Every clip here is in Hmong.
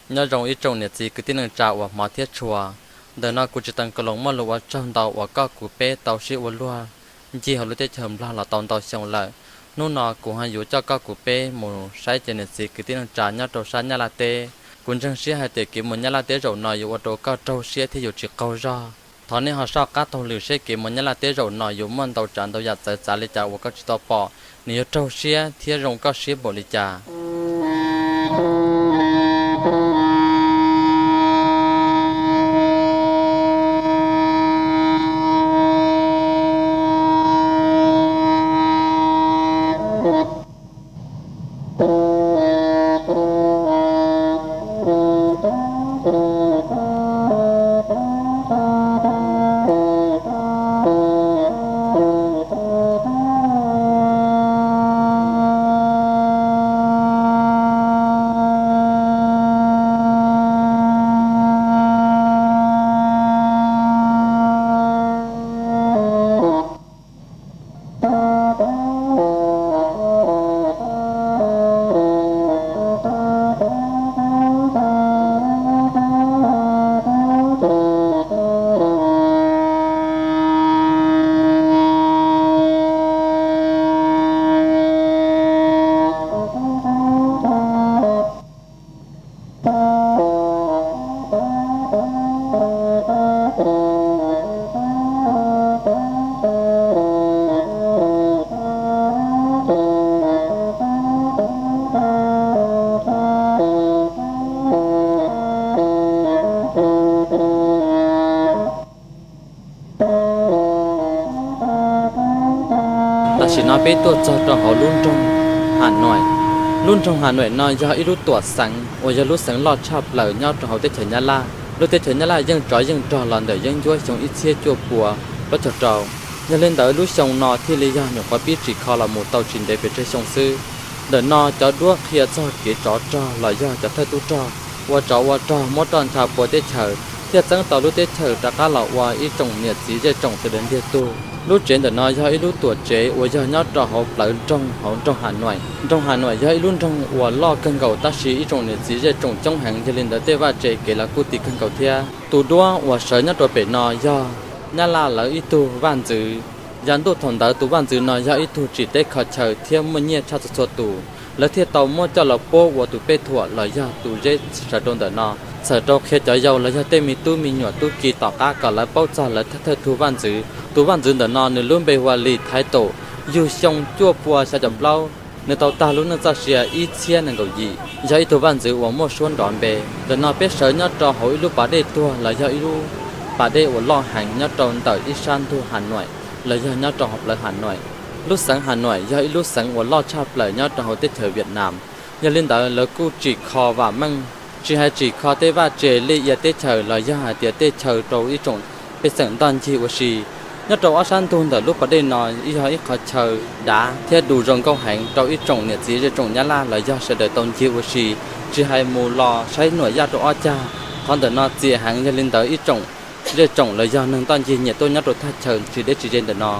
Nyob zoo ib tsoom niam txiv kwv tij neej tsa uas hmov thiab tshua, ntawm no kuv Tsis Teev Kaloos muaj lus ua tsaug ntau uas koj kuv peb tau sib ua luag ncig hauv lub teb chaws Nplog los tau ntau xyoo lawm. Hnub no kuv ho yuav coj koj kuv peb mus saib cov niam txiv kwv tij neej tsa nyob rau sab Nyab Laj teb. Kuv ntseeg siab hais tias kev mus Nyab Laj teb zaum no yuav ua rau koj raug siab thiab yuav tsis qaug zog. Thov nej ho soj qab taug lwm seb kev mus Nyab Laj teb zaum no yuav muaj ntau tsav ntau yam txawv txav li cas uas koj tsis tau pom, nws yuav raug siab thiab zoo koj siab npaum li cas. Tam sim no peb tuaj txog rau hauv lub nroog Has Nuaim. Lub nroog Has Nuaim no yog ib lub tuam xeev uas yog lub xeev loj tshaj plaws nyob rau hauv teb chaws Nyab Laj. Lub teb chaws Nyab Laj yeej tsov yeej rog los ntawm yeeb ncuab xyoo ib txhiab cuaj pua plaub caug rau. Yog li ntawd lub xyoo no thiaj li yog nyuam qhuav pib ris kho los mus tau tsis ntev pes tsawg xyoo xwb. Ntawm no cov duab qhia txog kev tsov rog los yog cov thawj tub rog ua tsov ua rog muab roj ntsha pua teb chaws, thiaj txeeb tau lub teb chaws rov qab los ua ib tsoom niam txiv zej tsoom sawv daws ntiag tug. Lub tsev ntawm no yog ib lub tuam tsev uas yog nyob rau hauv plawv nroog hauv nroog Has Nuaim. Nroog Has Nuaim yog ib lub nroog uas loj kawg nkaus tab sis ib tsoom niam txiv zej tsoom coob heev, yog li ntawd tej vaj tse kev los kuj ti kawg nkaus thiab. Tus duab uas sawv nyob rau pem no yog Nyab Laj lawv ib tug vaj ntxwv. Yav ntuj thaum ntawd tus vaj ntxwv no yog ib tug tsim teb kho chaw thiab muaj nyiaj tshaj txhua txhua tus, lawv thiaj tau muab coj los puab ua tus pej thuam los yog tus zeb sawv rau ntawm no, txhawm rau qhia cov yau los yog tej me tub me nyuam tub ki tom qab kom lawv paub txog lawv thawj thawj tug vaj ntxwv. Tus vaj ntxwv ntawm no nws lub npe hu ua Lis Thaiv Tum, yug xyoo cuaj pua xya caum plaub. Nws tau tag lub neej txoj sia ib txhiab nees nkaum yim, yog ib tug vaj ntxwv uas muaj suab nrov npe. Ntawm no peb sawv nyob rau hauv ib lub pas dej tuag los yog ib lub pas dej uas loj heev nyob rau ntawm ib sab ntug Has Nuaim los yog nyob rau hauv plawv Has Nuaim. Lub xeev Has Nuaim yog ib lub xeev uas loj tshaj plaws nyob rau hauv teb chaws Vietnam. Yog li ntawd lawv kuj tsim kho vam meej, tsis hais tsim kho tej vaj tse lej ia teb chaws los yog hais tias tej chaw rau ib tsoom pej xeem ntoj ncig ua si. Nyob rau ob sab ntug ntawm lub pas dej no yog ib qhov chaw dav thiab du zoo nkauj heev rau ib tsoom niam txiv zej tsoom Nyab Laj los yog sawv daws tau ncig ua si, tsis hais mus los saib nuam yaj rau ob cag. Qhov ntawm no txias heev, yog li ntawd ib tsoom zej tsoom los yog neeg ntoj ncig nyiam tuaj nyob rau thaj chaw tsis deb tsis ze ntawm no.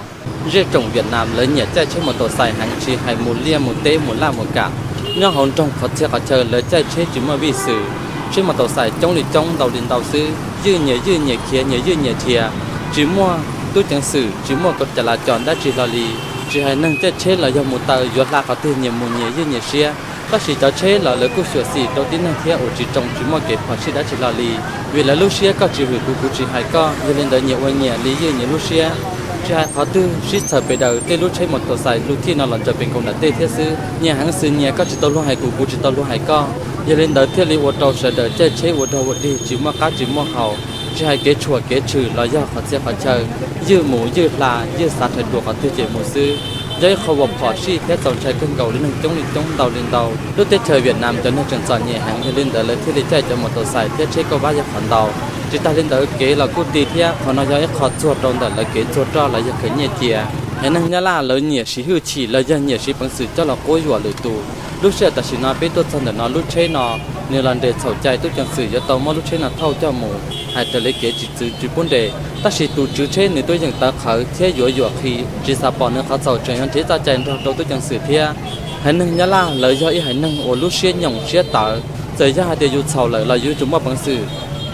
Zej tsoom Vietnam lawv nyiam caij tsheb mos taus xais heev, tsis hais mus liaj mus teb mus laj mus kam. Nyob hauv nroog qhov txhia qhov chaw lawv caij tsheb tsis muaj vij xwm, tsheb mos taus xais coob li coob ntau li ntau xwb, ywj nyias ywj nyias khiav nyias ywj nyias dhia, tsis muaj tub ceev xwm, tsis muaj cov las cos dab tsi hlo li. Tsis hais neeg caij tsheb los yog mus taw yuav hla qhov twg nyias mus nyias ywj nyias siab. Tab sis cov tsheb los lawv kuj xyuam xim rau tib neeg thiab uas tsis tsoo tsis muaj kev phom sij dab tsi hlo li. Vim lawv lub siab koj tsis hwm kuv kuv tsis hais koj, yog li ntawd nyias ua nyias li ywj nyias lub siab. Tsis hais qhov twg sib txhawm pes daws tej lub tsheb mos taus xais luj thij no los ntsaws pes nkaus nram tej thiab xwb, nyias heev xwm nyias, koj tsis tau luag hais kuv kuv tsis tau luag hais koj. Yog li ntawd thiaj li ua rau sawv daws caij tsheb ua dog ua dig tsis muaj qab tsis muaj hau. Tsis hais kev tshuam kev tshwm los yog qhov txhia qhov chaw, ywj mus ywj hla, ywj xav rhais ruam qhov twg ces mus xwb. Yog ib qho uas phom sij thiab txaus ntshai kawg nkaus li neeg coob li coob ntau li ntau. Lub teb chaws Vietnam cov neeg tseem txom nyem heev, yog li ntawd lawv thiaj li caij cov mos taus xais thiab tsheb kauj vab yog qhov ntau. Tsis tas li ntawd kev los kuj ti thiab, qhov no yog ib qho txuag rau ntawm lawv kev txuag roj los yog khwv nyiaj cia. Haiv neeg Nyab Laj lawv nyiam siv hwj chim los yog nyiam siv peev xwm coj los quab yuam lwm tus. Lub sij hawm tam sim no peb tuaj txog ntawm no lub tsheb no nws los nres txhaum cai, tub ceev xwm yuav tau muab lub tsheb no thauj coj mus hais raws li kev tsis txwv tsis pub nres, tab sis tus tswv tsheb nws tuaj yeem tawv qhawv thiab yuav yuam qhi, tsis xav pom nws qhov txhaum tseem yuav nrhiav txoj cai nrog rau tub ceev xwm thiab. Haiv neeg Nyab Laj lawv yog ib haiv neeg uas lub siab nyoos siab tawv, Txawm yog hais tias yus txhaum lawm los yus yuav tsum muaj peev xwm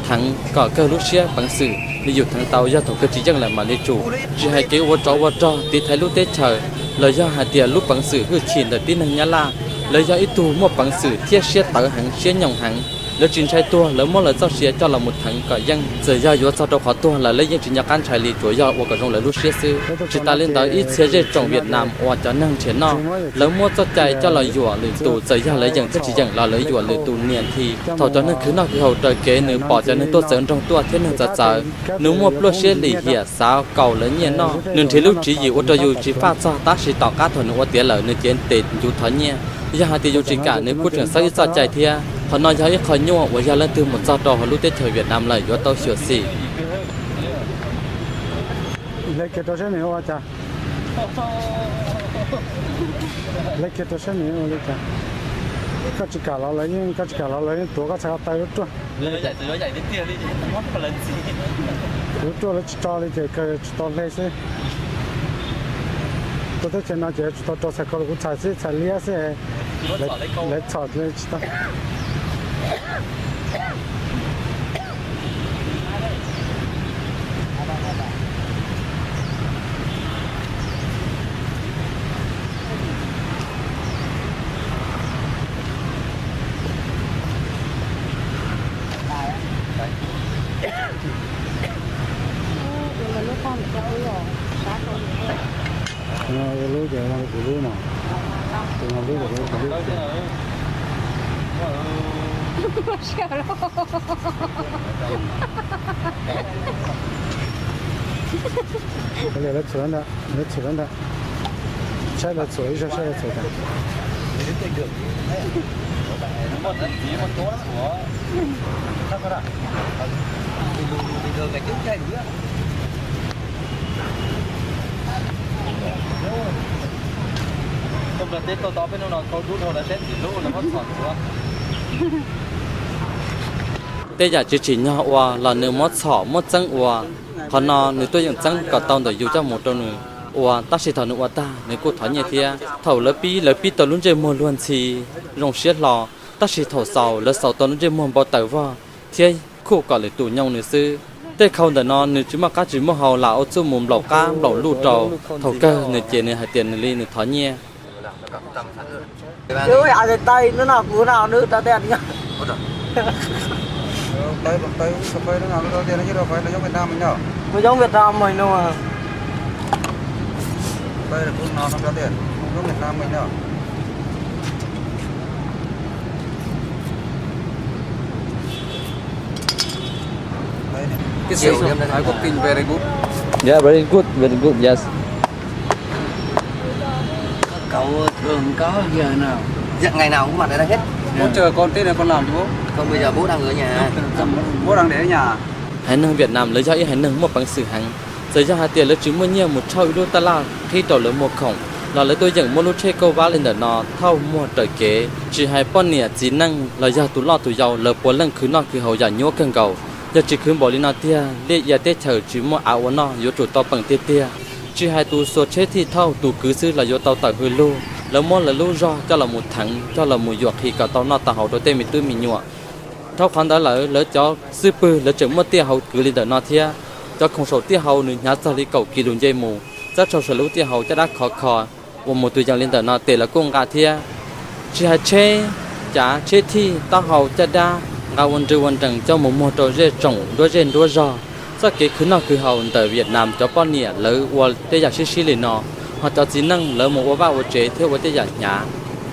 theev kom kawg lub siab, peev xwm li yus theev tau yog thaum kawg tsis yeej lawm mam li tsum. Tsis hais kev ua tsov ua rog tiv thaiv lub teb chaws, los yog hais tias lub peev xwm hwj chim ntawm tib neeg Nyab Laj, lawv yog ib tug muaj peev xwm thiab siab tawv heev siab nyoos heev. Lawv tsis ntshai tuag, lawv muab lawv txoj sia coj los mus theev kom yeej. Txawm yog yuav txog rau qhov tuag lawm lawv yeej tsis nco qab ntshai li, tsuas yog ua kom zoo lawv lub siab xwb. Tsis tas li ntawd, ib txhia zej tsoom Vietnam uas cov neeg nrhiav noj, lawv muab txoj cai coj los yuam lwm tus, txawm yog lawv yeem thiab tsis yeem los lawv yuam lwm tus nias nthi. Thaum cov neeg khwv noj khwv haus raws kev nws pom cov neeg tuaj txawv nroog tuaj thiab neeg txawv txawv, nws muaj pluaj siab lim hiam xav kaum lawv nyiaj noj. Nws nrhiav lub tswv yim ua rau yus tsis faj txog, tab sis tom qab thaum nws ua tiav lawm nws cev tes ncuv thov nyiaj. Yog hais tias yus tsis kam nws kuj tseem xawb ib txoj cai thiab. Qhov no yog ib qho nyuaj uas yog leej twg mus txog rau hauv lub teb chaws Vietnam lawm yuav tau xyuam xim. Hle kiag rau sab nws ua cas. Hle kiag rau sab nws ua li cas. Koj tsis kam los lawv yeej, koj tsis kam los lawv yeej tuav koj txhais ko taw lub ruaj. Lub ruaj lawv tsis tso li ces kawg tsis tau hle xwb. Tuaj teb chaws no ces tsis tau rau txhais ko los kuv txhais xwb, txhais liab xwb. Lawv txhom li tsis tau. Ua lub ces kuv lub no, tus no lub ces kuv lub. Lawv txhuam ntawd, lawv txhuam ntawd. Saib lawv txhuam ib zaug, saib lawv txhuam tas. Tej yam tsis tsim nyog ua los nws muab txhom muab txeeb ua. Qhov no nws tuaj yeem txeeb kom tau ntawm yus coj mus rau nws ua, tab sis thaum nws ua tag nws kuj thov nyiaj thiab. Thaum lawv pib, lawv pib tau lub ntsej muag luag ntxhi zoo siab hlo, tab sis thaum xaus lawv xaus tau lub ntsej muag npau taws vog thiab khuj kom lwm tus nyoo nws xwb. Tej khau ntawm no nws tsis muaj qab tsis muaj hau lam ua txuj mus nplaum qab nplaum luj rau. Thaum kawg nws ces nws hais tias nws li nws thov nyiaj. Yeah, very good, very good, yes. Cậu thường có giờ nào? Dạ, ngày nào cũng có mặt ở đây hết. Bố chờ con, Tết này con làm cho bố. Không, bây giờ bố đang ở nhà. Bố đang để ở nhà. Haiv neeg Vietnam lawv yog ib haiv neeg muaj peev xwm heev. Txawm yog hais tias lawv tsis muaj nyiaj mus thauj ib lub taj laj qhib rau lawv muag khoom, los lawv tuaj yeem muab lub tsheb kauj vab li ntawm no thauj muag raws kev. Tsis hais poj niam txiv neej los yog tus loj tus yau, lawv puav leej khwv noj khwv haus yam nyuaj kawg nkaus. Yog tsis khwv npaum li no tiag, liaj ia teb chaws tsis muaj av ua noj, yuav tsum tau peem tiag tiag. Tsis hais tus xuas tsheb thij thauj, tus kwv xwb los yuav tau tawm hws lug. Lawv muab lawv lub zog coj los mus theev, coj los mus yuam qhi kom tau noj tau haus rau tej me tub me nyuam. Dhau qhov ntawd lawm, lawv cov xwb pwg lawv tseem muaj tiaj hauv kwv li ntawm no thiab. Cov khoom saum tiaj hau nws hnyav txog li kaum kis lus nce mus, txab tshau saum lub tiaj hau caj dab khov kho, uas mus tus yees li ntawm no tes lawv kuj nqa thiab. Tsis hais tsheb cav, tsheb thij, taub hau, caj dab, nqa ua nrw ua nrees coj mus muag rau zej tsoom nruab zej nruab zog. Txoj kev khwv noj khwv haus ntawm Vietnam cov poj niam lawv ua tej yam sib sib li no, ho cov txiv neej lawv mus ua vaj ua tsev thiab ua tej yam hnyav.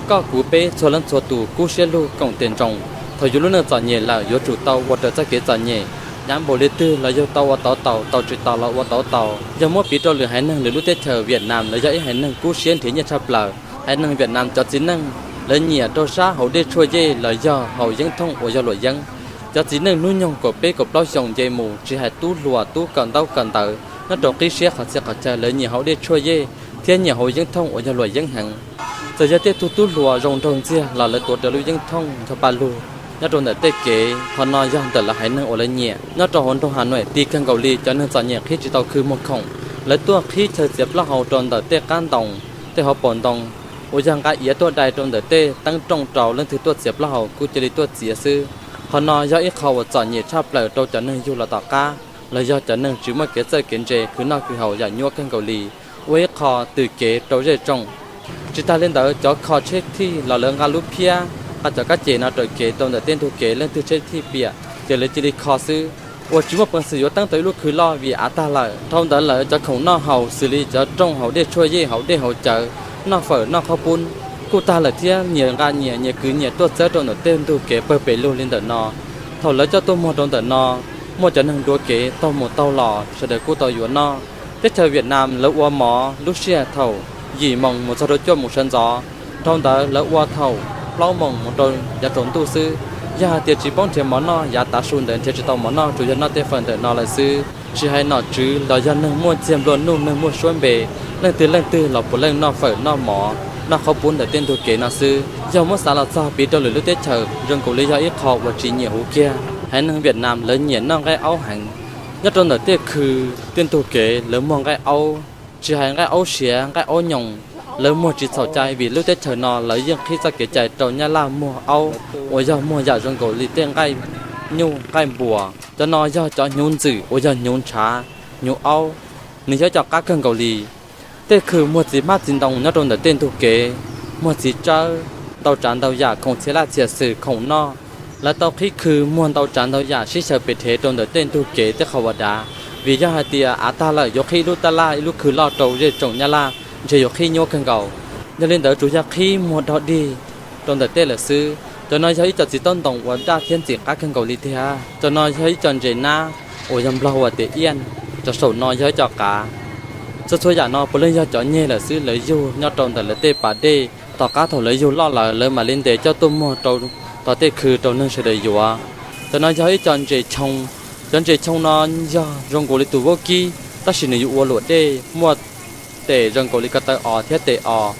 Koj kuv peb txhua leej txhua tus kub siab lug koom tes nroos, thaum yus lub neej txom nyem lawm yuav tsum tau ua raws txoj kev txom nyem. Hnyav npaum li twg los yog tau ua tau taus, tau tsis taus los ua tau taus. Yog muab piv rau lwm haiv neeg lwm lub teb chaws, Vietnam lawv yog ib haiv neeg kub siab nrhiav nyiaj tshaj plaws. Haiv neeg Vietnam cov txiv neej lawv nyiam rau sab hauv dej tshuaj yej los yog hauv yeeb thooj uas yog luam yeeb. Cov txiv neej hnub nyoog kaum peb kaum plaub xyoos nce mus, tsis hais tub hluas tub kawm ntaub kawm ntawv, nyob rau qib siab qhov txhia qhov chaw lawv nyiam hauv dej tshuaj yej thiab nyiam hauv yeeb thooj uas yog luam yeeb heev. Txawm yog tej tug tub hluas zoo nraug ntxiag los lawv tuav rawv lub yeeb thooj ncho pa lug nyob rau ntawm tej kev. Qhov no yog ntawm lawv haiv neeg uas lawv nyiam. Nyob rau hauv nroog Hà Nội ti kawg nkaus li, cov neeg txom nyem qhib tsis tau khw muag khoom, lawv tuaj qhib chaw txiav plaub hau rau ntawm tej qab ntoo, tej hauv paus ntoo, uas yog nqa iav tuaj dai rau ntawm tej teeb rooj rau leej twg tuaj txiav plaub hau kuj cia li tuaj txiav xwb. Qhov no yog ib qho uas txom nyem tshaj plaws rau cov neeg yug los tom qab los yog cov neeg tsis muaj kev txawj kev ntse khwv noj khwv haus yam nyuaj kawg nkaus li, ua ib qho twm kev rau zej tsoom. Tsis tas li ntawd, cov kho tsheb thij los lawv nqa lub phiab, nqa cov kab ces no raws kev rau ntawm tej ntug kev, leej twg tsheb thij piam ces lawv cia li kho xwb, uas tsis muaj peev xwm yuav teeb tau ib lub khw loj vim av tag lawm. Dhau ntawd lawm, cov khoom noj haus xws li cov rooj haus dej tshuaj yej haus dej haus cawv, noj fawm noj qhaub poob kuj tag lawm thiab, nyias nqa nyias, nyias kwv nyias tuaj txawb rau ntawm tej ntug kev pawg pes lug li ntawm no. Thaum lawv coj tuaj muag rau ntawm no, muaj cov neeg dua kev taug mus taug los sawv daws kuj tau yuav noj. Teb chaws Vietnam lawv ua mov lub sij hawm thaum yim moos mus txog rau cuaj moos sawv ntxov, dhau ntawd lawv ua thaum plaub moos mus rau yav tsaus ntuj xwb. Yog hais tias tsis paub nrhiav mov noj, yav tav su ntawd nrhiav tsis tau mov noj, tsuas yog noj tej fawm ntawm no lawm xwb. Tsis hais nom tswv los yog neeg muaj txiag nplua nuj, neeg muaj suab npe, leej twg leej twg los puav leej noj fawm noj mov, noj qhaub poob ntawm tej ntug kev no xwb. Yog muab xav los txog piv rau lwm lub teb chaws, zoo nkaus li yog ib qho uas tsis nyiam huv kiag. Haiv neeg Vietnam lawv nyiam noj nqaij aub heev. Nyob rau ntawm tej khw, tej ntug kev lawv muag nqaij aub, tsis hais nqaij aub siav nqaij aub nyoos, lawv muag tsis txhaum cai vim lub teb chaws no lawv yeej qhib txoj kev cai rau Nyab Laj muag aub uas yog muag yam zoo nkaus li tej nqaij nyuj nqaij npuas. Cov no yog cov hnyuv ntxwm uas yog hnyuv ntshav, hnyuv aub, nws yog cov qab kawg nkaus li. Tej khw muag txiv hmab txiv ntoo nyob rau ntawm tej ntug kev, muag txiv tsawb, ntau tsav ntau yam, khoom txhia laj txhia xwm, khoom noj. Lawv tau qhib khw muag ntau tsav ntau yam sib xyaw pes rhev rau ntawm tej ntug kev tej qhov uas dav, vim yog hais tias av tag lawm yuav qhib ib lub tab laj ib lub khw loj rau zej tsoom Nyab Laj ntshe yuav qhib nyuaj kawg nkaus. Yog li ntawd tsuas yog qhib muag dog dig rau ntawm tej lawm xwb. Cov no yog ib co txiv taub ntoos uas daj thiab ntxim qab kawg nkaus li tiag. Cov no yog ib co ntses nab uas yog Nplog hu ua tias ian, cov saum no yog ib co qav. Txhua txhua yam no puav leej yog cov nyeg lawm xwb, lawv yug nyob rau ntawm lawv tej pas dej, tom qab thaum lawv yug loj lawm lawv mam li ntes coj tuaj muag rau tom tej khw rau neeg sawv daws yuav. Cov no yog ib co ntses choo. Cov ntses choo no yog zoo nkaus li tus vaub kib, tab sis nws yuav ua luam dej, muaj tes zoo nkaus li ko taw os thiab tes os.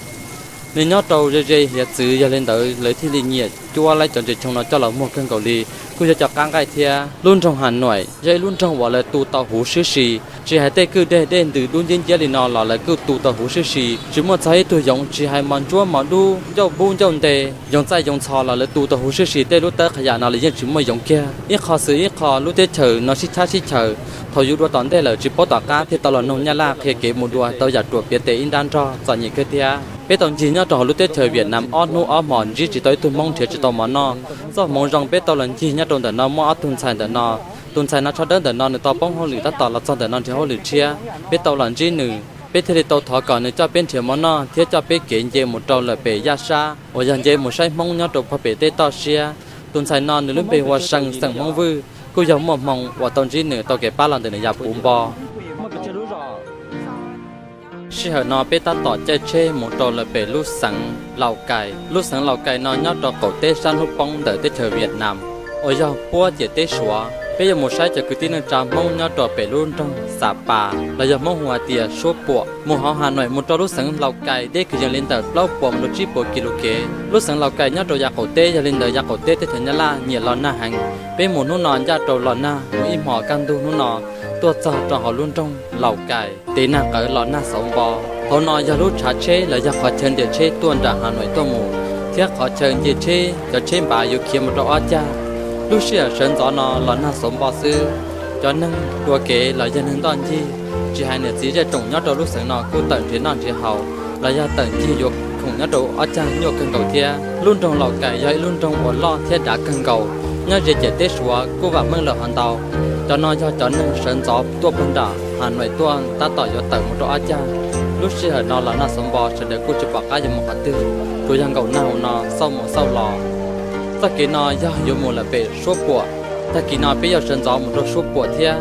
Nws nyob rau ze ze hiav txwv, yog li ntawd lawv thiaj li nyiam cuab laib cov ntses choo no coj los muag kawg nkaus li. Kuj yog cov qab nqaij thiab. Lub nroog Has Nuam yog ib lub nroog uas lawv tu tau huv sib si, tsis hais tej kwj deg dej ntws dub nciab nciab li no los lawv kuj tu tau huv sib si, tsis muaj txog ib tug yoov, tsis hais mos ntsuab mos dub ncauj npub ncauj nte, yoov txaij yoov ntxhov los lawv tu tau huv sib si, tej lub tawb qhov yam no lawv yeej tsis muaj yoov kiag. Ib qho xwm ib qho, lub teb chaws no sib tshab sib chaws, thaum yus dua tom ntej lawm tsis paub tom qab thiaj tau los noog Nyab Laj qhia kev mus dua tau yam ruam piav tes ib nrab nrog, txom nyem kawg thiab. Peb tau ncig nyob rau hauv lub teb chaws Vietnam ob hnub ob hmos ntsib tsis tau ib tug Hmoob nrhiav tsis tau mov noj. Txoj hmoov zoo peb tau los ncig nyob rau ntawm no muaj ob tug ntxhais ntawm no. Tus ntxhais no tsho dawb ntawm no nws tau poob hauj lwm tab tom los txog ntawm no nrhiav hauj lwm tshiab, peb tau los ntsib nws, peb thiaj li tau thov kom nws coj peb nrhiav mov noj thiab coj peb kev nce mus rau lawm pem yaj sab uas yog nce mus saib Hmoob nyob rau pog pem tej toj siab. Tus ntxhais no nws lub npe hu ua See, xeem Hmoob Vwj, kuj yog muaj hmoo uas tau ntsib nws tau kev pab los ntawm nws yav puv npo. Sij hawm no peb tab tom caij tsheb mus rau lawm pem lub xeev Laus Kais. Lub xeev Laus Kais no nyob rau qaum teb sab hnub poob ntawm teb chaws Vietnam, uas yog puab ciam teb Suav. Peb yuav mus saib cov kwv tij neej tsa Hmoob nyob rau pem lub nroog Xas Pas los yog Hmoob hu hais tias Suab Puam. Mus hauv Has Nuam mus rau lub xeev Laus Kais deb kwv yees li ntawm plaub puas mus rau tsib puas kis lus kev. Lub xeev Laus Kais nyob rau yav qaum teb, yog li ntawd yav qaum teb teb chaws Nyab Laj nyiam los nag heev. Peb mus hnub no ncaj rau los nag, mus ib hmos kaj ntug hnub no tuaj txog rau hauv lub nroog Laus Kais, tes nag qawv los nag xauv npo. Hauv no yog lub tshav tsheb los yog qhov chaw nres tsheb tuaj nram Has Nuam tuaj mus, thiab qhov chaw nce tsheb, cov tsheb npav yuav khiav mus rau ob cag. Lub sij hawm sawv ntxov no los nag xauv npo xwb, cov neeg dua kev los yog neeg ntoj ncig, tsis hais niam txiv zej tsoom nyob rau lub xeev no kuj tawm nrhiav noj nrhiav haus los yog tawm ncig yuav khoom nyob rau ob cag nyuaj kawg nkaus thiab. Lub nroog Laus Kais yog ib lub nroog uas loj thiab dav kawg nkaus, nyob ze ciam teb Suav kuj vam meej lawm hov ntau. Cov no yog cov neeg sawv ntxov tuaj puag nram Has Nuam tuaj tab tom yuav tawm mus rau ob cag. Lub sij hawm no los nag xauv npo, sawv daws kuj tsis pom qab yuav mus qhov twg, tsuas yog nkaum nag hauv no xauj mus xauj los. Txoj kev no yog yuav mus lawm pem Suab Puam. Tag kis no peb yuav sawv ntxov mus rau Suab Puam thiab.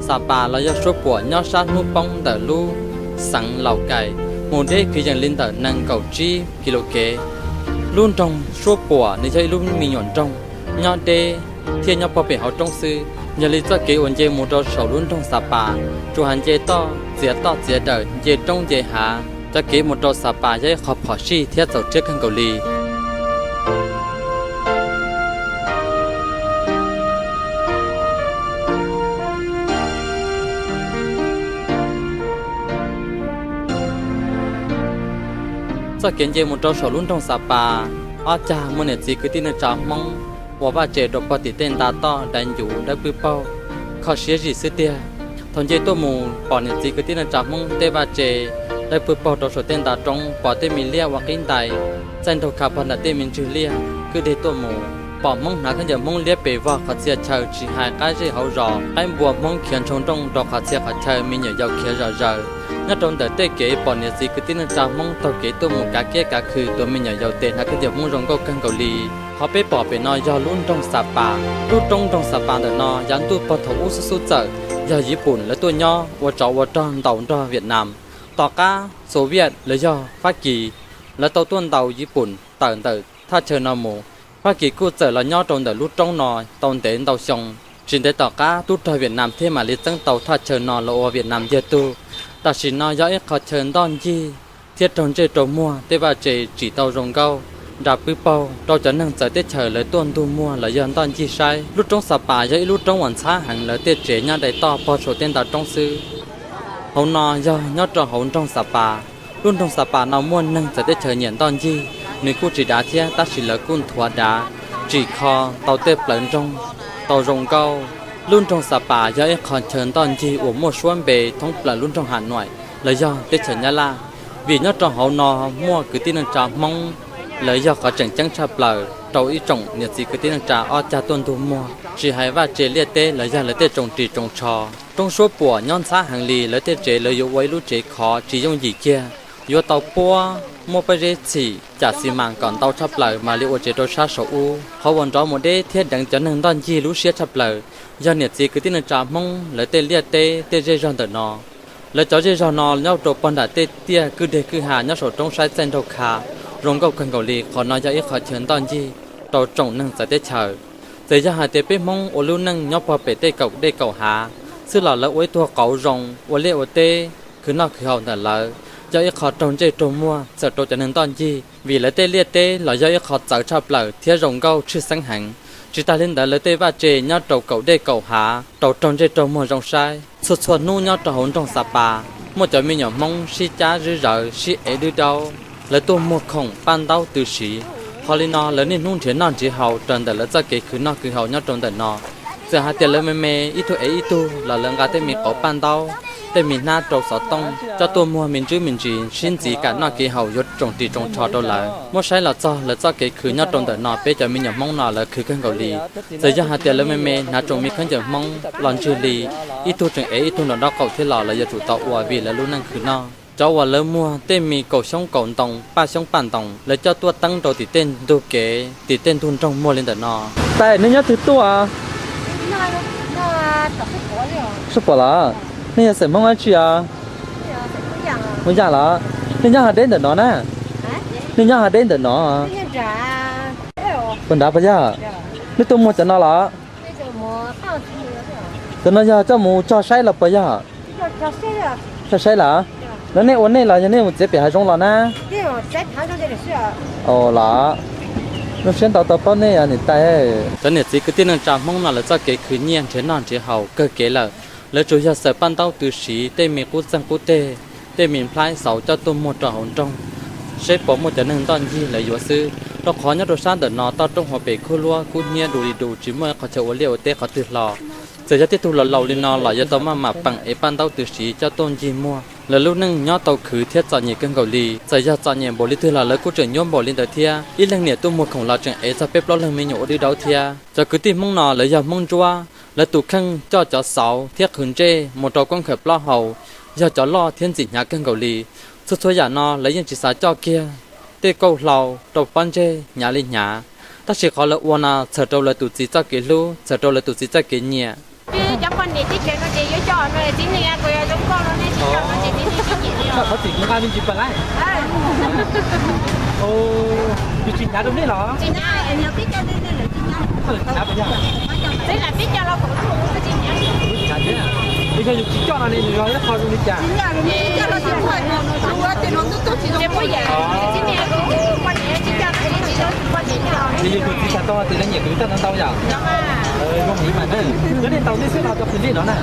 Xas Pas los yog Suab Puam nyob sab hnub poob ntawm lub xeev Laus Kais, mus deb kwv yees li ntawm nees nkaum tsib kis lus kev. Lub nroog Suab Puam nws yog ib lub me nyuam nroog nyob deb thiab nyob puag pem hauv roob xwb. Yog li txoj kev uas nce mus rau saum lub nroog Xas Pas, tsuas hais nce toj txiav toj txiav dawm, nce roob nce hav, cov kev mus rau Xas Pas yog ib qho phom sij thiab txaus rhiab kawg nkaus li. Txoj kev nce mus rau saum lub nroog Xa Pas, ob cag muaj niam txiv kwv tij neej tsa Hmoob ua vaj tse rau pog tim tej nta toj dai ncuv dawb pwb paug, kho siab zim xwb tiag. Thaum nce tuaj mus pom niam txiv kwv tij neej tsa Hmoob tej vaj tse dawb pwb paug rau saum tej nta roob, pom tej me liaj ua qib ntais txaij nraug kha pog nram tej me ntswg liaj kwj deg tuaj mus, pom Hmoob hnav khaub ncaws Hmoob liab pes vog qhov txhia chaw tsis hais qab zej hauv zos, qaib npua Hmoob khiav ntshoo nrooj rau qhov txhia qhov chaw, me nyuam yaus khiav zom zaws. Nyob rau ntawm tej kev pom niam txiv kwv tij neej tsa Hmoob taug kev tuaj mus kav kiab kav khw, tus me nyuam yaus tes hnav khaub ncaws Hmoob zoo nkauj kawg nkaus li. Qhov peb pom pem no yog lub nroog Xa Pas. Lub roob nroog Xa Pas ntawm no yav ntuj pog thaum ub xub xub txawm yog Yiv Pum lawv tuaj nyob ua tsov ua rog ntaus nrog Vietnam. Tom qab Soviet los yog Fab Kis lawv tau tuaj ntaus Yiv Pum tawm ntawm thaj chaw no mus, Fab Kis kuj txawm los nyob rau ntawm lub roob no tau ntev ntau xyoo. Tsis ntev tom qab tub rog Vietnam thiab mam li txeeb tau thaj chaw no los ua Vietnam ntiag tug. Tam sim no yog ib qho chaw ntoj ncig thiab raug ntsej raug muag, tej vaj tse tsim tau zoo nkauj, nra pwb paug rau cov neeg txawv teb chaws lawv tuaj ntug muag los yog ntoj ncig saib. Lub roob Xa Pas yog ib lub roob uas ntxhab heev, lawv tej tsev nyob dai toj pog saum tej nta roob xwb. Hauv no yog nyob rau hauv nroog Xa Pas. Lub nroog Xa Pas no muaj neeg txawv teb chaws nyiam ntoj ncig, nws kuj tsis dav thiab tab sis lawv kuj nthuav dav, tsim kho tau tej plawv nroog tau zoo nkauj. Lub nroog Xa Pas yog ib qho chaw ntoj ncig uas muaj suab npe thoob plaws lub nroog Ham Nuam los yog teb chaws Nyab Laj, vim nyob rau hauv no muaj kwv tij neej tsa Hmoob, lawv yog qhov tseem ceeb tshaj plaws rau ib tsoom niam txiv kwv tij neej tsa ob cag tuaj ntug muag, tsis hais vaj tse liaj teb los yog lawv tej tsoos ris tsoos tsho. Roob suab puam nyob ntxhab heev li, lawv tej tsev lawv yuav ua ib lub tsev khov tsis yooj yim kiag, yuav tau puab muab pob zeb txhim cam xi mas kom ntau tshaj plaws mam li ua tsev rau sab saum ub. Qhov uas nrov mus deb thiab deev cov neeg ntoj ncig lub siab tshaj plaws yog niam txiv kwv tij neej tsa Hmoob lawv tej liaj teb tej zej zog ntawm no. Lawv cov zej zog no nyob rau pog nram tej tiaj kwj deg kwj ha nyob saum roob saib txaij nraug kha, zoo nkauj kawg nkaus li. Qhov no yog ib qho chaw ntoj ncig rau tsoom neeg txawv teb chaws. Txawm yog hais tias peb Hmoob ua lub neej nyob pog pem tej kaum dej kaum hav xwb los lawv ua ib tug qauv zoo ua liaj ua teb khwv noj khwv haus ntawm lawv, yog ib qho raug ntsej raug muag txawm rau cov neeg ntoj ncig, vim lawv tej liaj teb los yog ib qho txawv tshaj plaws thiab zoo nkauj tshwj xeeb heev. Tsis tas li ntawd lawv tej vaj tse nyob rau kaum dej kaum hav rau raug ntsej raug muag zoo saib. Txhua txhua hnub nyob rau hauv nroog Xa Pas muaj cov me nyuam Hmoob sib cab zwb zawv sib ev dwb daub, lawv tuaj muag khoom paj ntaub tw siv. Qhov li no lawv niaj hnub nrhiav noj nrhiav haus raws ntawm lawv txoj kev khwv noj khwv haus nyob rau ntawm no. Txawm hais tias lawv me me ib tug ev ib tug los lawv nqa tej me qauv paj ntaub, tej me hnab rau xov tooj coj tuaj muag me ntsuj me ntsis sib ntxiv kam noj kev haus yuav tsoom ris tsoom tsho rau lawv. Muab saib los txog lawv txoj kev khwv nyob rau ntawm no peb cov me nyuam Hmoob no lawv khwv kawg nkaus li. Txawm yog hais tias lawv me me hnav tsoom me khaub ncaws Hmoob los ntswg li, ib tug tseem ev ib tug nraum nraub qaum thiab los lawv yuav tsum tau ua vim lawv lub neej khwv noj. Cov uas lawv muag tej me kaum xyoob kaum ntoo paj xyoob paj ntoos lawv coj tuaj teeb rau tim tej ntug kev tim tej ntug nroog muag li ntawm no. Tais, nej nyob twg tuaj? Sab Pom los? Nej yog xeem Hmoob dab tsi os? Hmoob Yaj los? Nej nyob hav deb ntawm no na? Nej nyob hav deb ntawm no? Puas nrad puas yog? Nej tuaj muag cov no los? Cov no yog coj mus cog saib los puas yog? Cog saib los? Lawv nej ua nej los yog nej mus txiav pem hav zoov los na? Los, zoo siab ntau tau paub nej os niam tais. Cov niam txiv kwv tij neej tsa Hmoob no lawv txoj kev khwv nyiaj nrhiav noj nrhiav haus kawg kev lawm. Lawv tsuas yog xaws paj ntaub tw siv tej me qub txeeg qub teg, tej me nplhaib xauv coj tuaj muag rau hauv nroog, seb puas muaj cov neeg ntoj ncig lawv yuav xwb. Rau qhov nyob rau sab ntawm no toj roob hauv pes khuj luab kub hnyiab du li du, tsis muaj ib qho chaw ua liaj ua teb qhov twg hlo. Txawm yog tej tug laus laus li no los yuav tau maj mam peem ev paj ntaub tw siv coj tuaj ncig muag. Lawv lub neej nyob tau khwv thiab txom nyem kawg nkaus li. Txawm yog txom nyem npaum li twg los lawv kuj tseem nyuab npaum li ntawd thiab. Ib leeg niam tuaj muag khoom los tseem ev txog peb plaub leeg me nyuam ua dib daub thiab. Cov kwv tij Hmoob no lawv yog Hmoob Ntsuab, lawv tus kheej coj cov xauv thiab qhwv ntsej mus rau koob khawm plaub hau, yog cov loj thiab ntxim hnyav kawg nkaus li. Txhua txhua yam no lawv yeej tsis xav coj kiag tej kauj hlau rau pob ntseg hnyav li hnyav, tab sis qhov lawv ua no txhawm rau lawv tus txiv txoj kev hlub, txhawm rau lawv tus txiv txoj kev nyiam. Cov poj niam teb chaws no ces yuav coj no txiv neej kuj yog zoo nkauj no ne, tsis coj no ces txiv neej tsis nyiam li os. Qhov txim mus nqa me ntsis pas lab. Yus tsis hnyav rau nej los? Tsis hnyav, tsis hnyav pas yog. Txij lam peb coj los kom tsis hnyav. Yog yus tsis coj no ne nws yog ib qho zoo li cas? Ces yus tus txiv xav tau tias lawv nyiam kuv tag ntau ntau yom? Zoo heev mas ne. Yog nej ntaus nej xwb los cov kwv tij no na?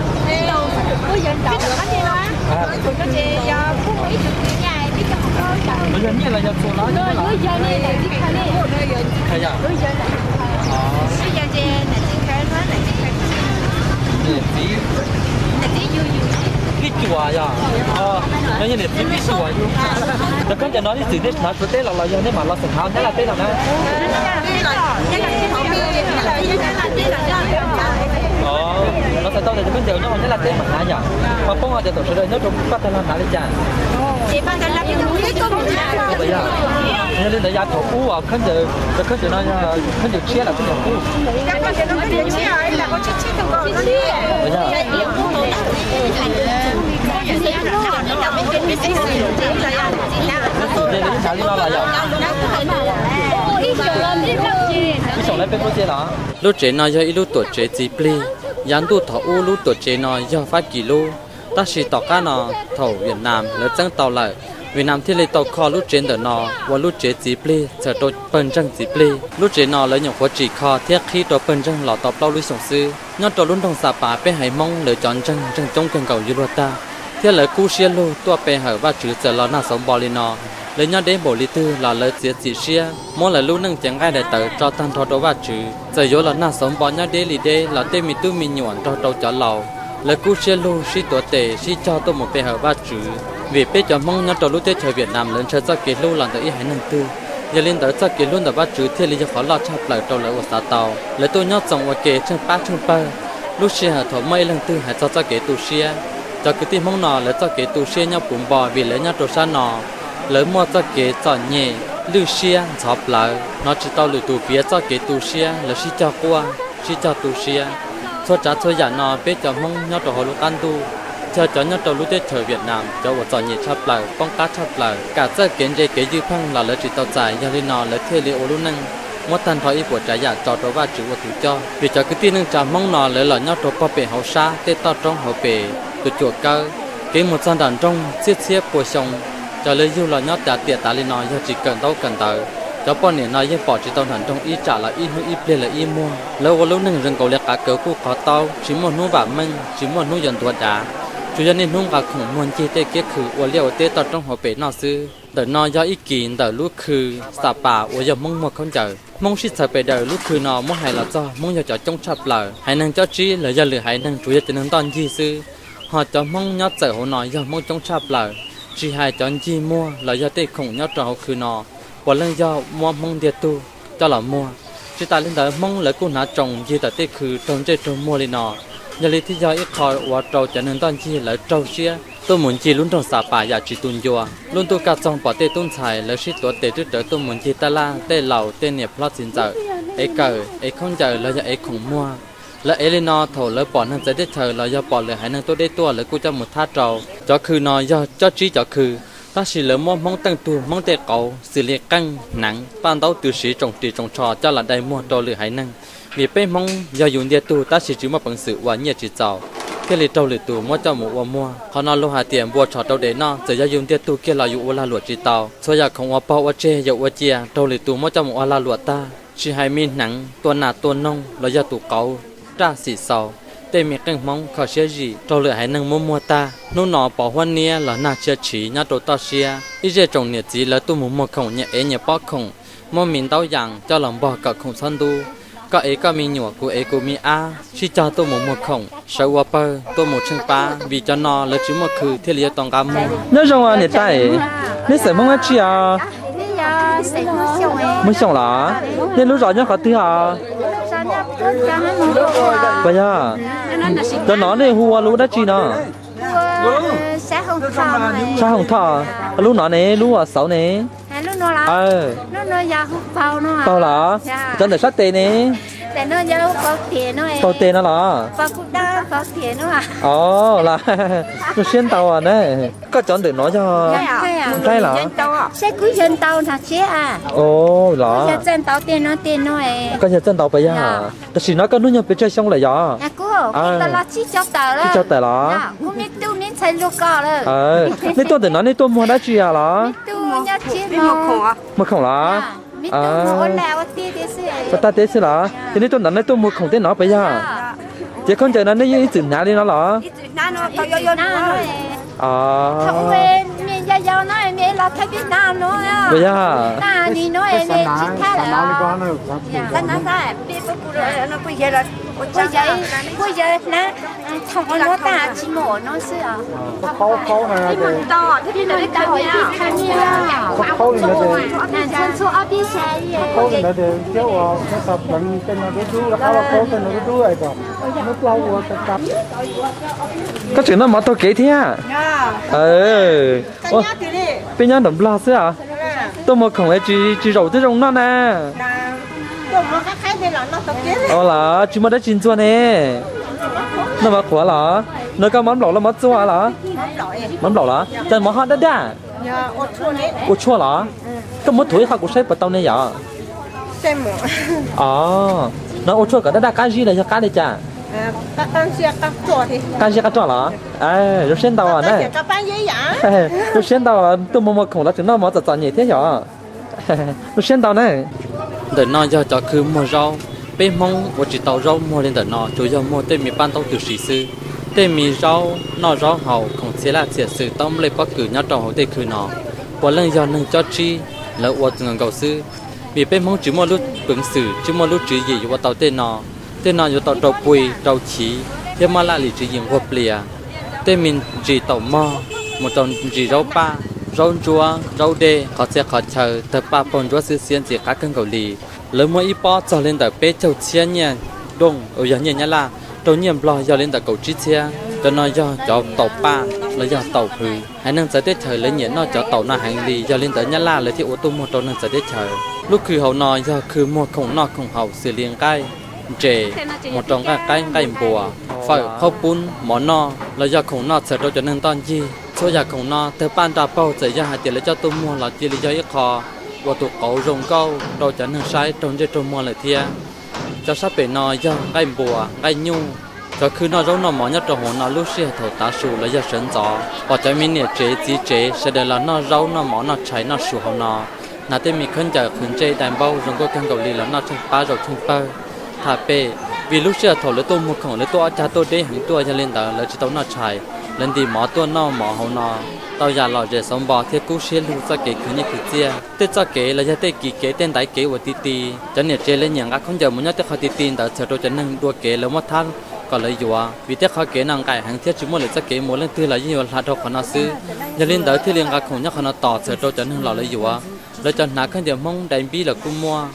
Los yog nyiaj los yog txhuas los? Txiv khaws yom? Niam txiv, Vij Cuam yom? Yog niam txiv Vij Cuam. Cov khaub ncaws no ib txwm nej hnav suav teb los los yog nej mam los xeem hnav Nyab Laj teb los na? Los txhais tau tias cov khaub ncaws nyob hauv Nyab Laj teb mas hnav yom, ho poob hais tias thaum sawv daws nyob rau Paj Tag Laj hnav li cas? Yog li ntawd yav thaum ub khaub ncaws, cov khaub ncaws no yog khaub ncaws tshiab los khaub ncaws qub? Ib xyoos lawv peb pub ces los? Lub tsev no yog ib lub tuam tsev txiv plig. Yav ntuj thaum ub lub tuam tsev no yog Fab Kis lub, tab sis tom qab no thaum Vietnam lawv txeeb tau lawm, Vietnam thiaj li tau kho lub tsev ntawm no ua lub tsev txiv plig txhawm rau pawg ntseeg txiv plig. Lub tsev no lawv nyuam qhuav tsim kho thiab qhib rau pawg ntseeg los tau plaub lub xyoos xwb. Nyob rau lub nroog Xa Pas peb haiv Hmoob lawv cov ntseeg ntseeg coob kawg nkaus yuav luag tag, thiab lawv kub siab lug tuaj pe hawm Vajtswv txawm los nag xauv npo li no. Lawv nyob deb npaum li twg los lawv txiav txim siab muab lawv lub neej cev nqaij daim tawv tso tag nrho rau Vajtswv. Txawm yuav los nag xauv npo nyob deb li deb los tej me tub me nyuam nrog rau cov laus, lawv kub siab lug sib tuav tes sib cog tuaj mus pe hawm Vajtswv. Vim peb cov Hmoob nyob rau lub teb chaws Vietnam lawv ntshaw txoj kev hlub los ntawm ib haiv neeg twg, yog li ntawd txoj kev hlub ntawm Vajtswv thiaj li yog qhov loj tshaj plaws rau lawv ua xav tau. Lawv tuaj nyob txoos ua ke tsheej pab tsheej pawg. Lub sij hawm thaum muaj ib leeg twg hais txog txoj kev tu siab, cov kwv tij Hmoob no lawv txoj kev tu siab nyob puv npo vim lawv nyob rau sab no, lawv muaj txoj kev txom nyem, lwj siab, ntxhov plawv, hnov tsis tau lwm tus piav txoj kev tu siab, lawv sib cog quaj, sib cog tu siab. Txhua tsav txhua yam no peb cov Hmoob nyob rau hauv lub qab ntuj, yog cov nyob rau lub teb chaws Vietnam cov uas txom nyem tshaj plaws, poob qab tshaj plaws, kam txawj kev ntse kev ywj pheej los lawv tsis tau txais, yog li no lawv thiaj li ua lub neej muab tag nrho ib puas tsav yam tso rau Vajtswv ua tus coj. Vim cov kwv tij neej tsa Hmoob no lawv los nyob rau pog pem hauv sab tej toj roob hauv pes, tus cuam kawb, kev mus txog nram nroog txhiab txhiab pua xyoo. Cov lawv yug los nyob tas tiam tas li no yog tsis kawm ntaub kawm ntawv. Cov poj niam no yeej pom tsis tau nram nroog ib tsam los ib hnub ib pliag lawm ib muag. Lawv ua lub neej zoo nkaus li qav kaws kuj qhov taub, tsis muaj hnub vam meej, tsis muaj hnub yuav ntuav dav. Tsuas yog niaj hnub nqa khoom muag ncig tej kiab khw ua liaj ua teb toj roob hauv pes noj xwb. Ntawm no yog ib kis ntawm lub khw Xa Pas uas yog Hmoob muag khaub ncaws. Hmoob sib txhawv pes daws lub khw no muab hais los txog Hmoob yog cov coob tshaj plaws. Haiv neeg cob tsib los yog lwm haiv neeg tsuas yog cov neeg ntoj ncig xwb, ho cov Hmoob nyob txawm hauv no yog Hmoob coob tshaj plaws. Tsis hais cov ncig muag los yog tej khoom nyob rau hauv khw no, puav leej yog muab Hmoob ntiag tug coj los muag. Tsis tas li ntawd Hmoob lawv kuj hnav tsoos ncig tawm tej khw raug ntsej raug muag li no, yog li thiaj yog ib qho ua rau cov neeg ntoj ncig lawv raug siab tuaj mus ncig lub nroog Xa Pas yam tsis tu ncua. Lub ntuj kaj txoog pom tej tub ntxhais lawv sib tuav tes twb rawv tuaj mus ncig taj laj, tej laus tej niam hlob txiv ntxawm ev kawm, ev khaub ncaws los yog ev khoom muag. Lawv ev li no thaum lawv pom neeg txawv teb chaws los yog pom lwm haiv neeg tuaj deb tuaj lawv kuj coj mus thab rau. Cov khw no yog cob tsib cov khw, tab sis lawv muab Hmoob teej tug Hmoob tej qauv xws li qeej, hneev, paj ntaub tw siv tsoom ris tsoom tsho coj los dai muag rau lwm haiv neeg. Vim peb Hmoob yog yus ntiag tug tab sis tsis muaj peev xwm ua nyiaj tsis txaus, thiaj li raug lwm tus muab coj mus ua muag. Qhov no luag hais tias npua tshos rau dev noj, txawm yog yus ntiag tug kiag los yus ua lag luam tsis tau. Txhua yam khoom ua pog ua tseg yog ua cia raug lwm tus muab coj mus ua lag luam tag. Tsis hais me hneev, tua nas tua noog los yog tus qauv, raj xim xaus, tej me qeej Hmoob kho siab zim raug lwm haiv neeg muab muag tag. Hnub no pos huab niab los nag tshia tshiv nyob rau toj siab, ib zej tsoom niam txiv lawv tuaj mus muag khoom nyias ev nyias pob khoom, muab me ntaub yas coj los npog kom khoom txhob ntub. Koj ev koj me nyuam, kuv ev kuv me ab, sib cog tuaj mus muag khoom, sawv ua pawg tuaj mus tsheej pab, vim cov no lawv tsis muaj khw thiaj li yuav tau nqa muag. Nyob zoo niam tais, nej xeem Hmoob dab tsi os? Muag Xyooj los? Nej lub zos nyob qhov twg os? Puas yog? Cov no nej hu ua lub dab tsi no? Sab Hoom Thoj, lub no ne, lub uas xauv ne? Paug los? Cov ntawm sab tes ne? Paug tes no los? Os, los, zoo siab ntau na. Koj cov ntawm no yog Nplhaib los? Os, los, koj yog txawj ntau puas yog? Tam sim no koj hnub nyoog pes tsawg xyoo lawm yog? Tsib caug tawm los? Nej tuaj ntawm no nej tuaj muag dab tsi los? Muag khoom los? Ua tag teb xwb los? Ces nej tuaj ntawm no nej tuaj muag khoom tej no puas yog? Ces khaub ncaws no nej yeej ib txwm hnav li no los? Yog no es los thawj peb hnab no, yog, nim no es tsis thab lawm. Peb peb kuj yawg hnab txhoom ua no tag tsis mus no xwb os. Peb mus tau, peb mus tau, peb mus tau, peb mus tau. Koj tseem noj mov taug kev thiab? Peb nyob nram Nplog xwb os. Tuaj muag khoom es tsis zaum twb zoo noj na. Los tsis muaj dab tsi ntxuag ne. Noj mov qhuav los? No koj mov nplaum los mov txua los? Mov nplaum los? Cas mov ho daj daj? Ua tshuaj los? Koj muab thuav ib qho kuv saib puas tau ne yom? Os, no ua tshuaj kom daj daj qab zib los yog qab li cas? Qab zib qab roj los? Zoo siab ntau na. Zoo siab ntau, tuaj muag muag khoom los tseem noj mov txom txom nyem thiab yom. Zoo siab ntau na. Ntawm no yog cov khw muag zaub. Peb Hmoob ua tsis tau zaub muag li ntawm no, tsuas yog muag tej me paj ntaub tw siv xwb. Tej me zaub noj zaub haus, khoom txhia laj txhia xwm, taub nplej pob kws nyob rau hauv tej khw no puav leej yog neeg cob tsib lawv ua nkaus xwb. Vim peb Hmoob tsis muaj lub peev xwm, tsis muaj lub tswv yim yuav ua tau tej no. Tej no yuav tau rau pui rau chiv thiab mab laj lim tswv yim nquag plias. Tej me ntsis taum mog, mus rau ntsis zaub paj, zaub ntsuab, zaub dej, qhov txhia qhov chaw, tawg paj paug ntsuab xwb xiab ntxim qab kawg nkaus li. Lawv muag ib pob txog li ntawm peb caug txhiab nyiaj dooj uas yog nyiaj Nyab Laj, rau nyiaj Nplog yog li ntawm kaum tsib txhiab. Cov no yog cov taum paj los yog taum hws. Haiv neeg txawv teb chaws lawv nyiam noj cov taum no heev li, yog li ntawd Nyab Laj lawv thiaj ua tuaj muag rau neeg txawv teb chaws. Lub khw hauv no yog khw muag khoom noj khoom haus xws li nqaij, ntses, mus rau nqaij qaib nqaij npuas, fawm, qhaub poob, mov noj los yog khoom noj txhawm rau cov neeg ntoj ncig. Txhua yam khoom no tawg paj nra paug, txawm yog hais tias lawv coj tuaj muag los cia li yog ib qho uas tus qauv zoo nkauj rau cov neeg saib raug ntsej raug muag lawm thiab. Cov sab pem no yog nqaij npuas nqaij nyuj. Cov khw noj zaub noj mov nyob rau hauv no lub sij hawm thaum tav su los yog sawv ntxov pom cov me niam tsev txiv tsev sawv daws los noj zaub noj mov noj tshais noj su hauv no. Hnav tej me khaub ncaws qhwv ntsej dai npaub zoo nkauj kawg nkaus li los noj tsheej pab zaum tsheej pawg. Tham pem, vim lub sij hawm thaum lawv tuaj muag khoom lawv tuaj ob cag tuaj deb heev tuaj, yog li ntawd lawv tsis tau noj tshais, lawv ntim mov tuaj noj mov hauv no. Tau yam lom zem xauv npo thiab kub siab lug txoj kev khwv nyiaj khwv txiaj. Tej txoj kev los yog tej kis kev tej ntaiv kev uas ti ti, cov niam tsev lawv nyiam nqa khaub ncaws mus nyob tej qhov ti ti ntawd txhawm rau cov neeg dua kev lawv muab thab kom lawv yuav, vim tej qhov kev no nqaim heev thiab tsis muaj lwm txoj kev mus, leej twg los yeej yuav hla dhau qhov no xwb. Yog li ntawd thiaj li nqa khoom nyob qhov no tos txhawm rau cov neeg los lawv yuav. Lawv cov hnav khaub ncaws Hmoob dai npib los kuj muaj.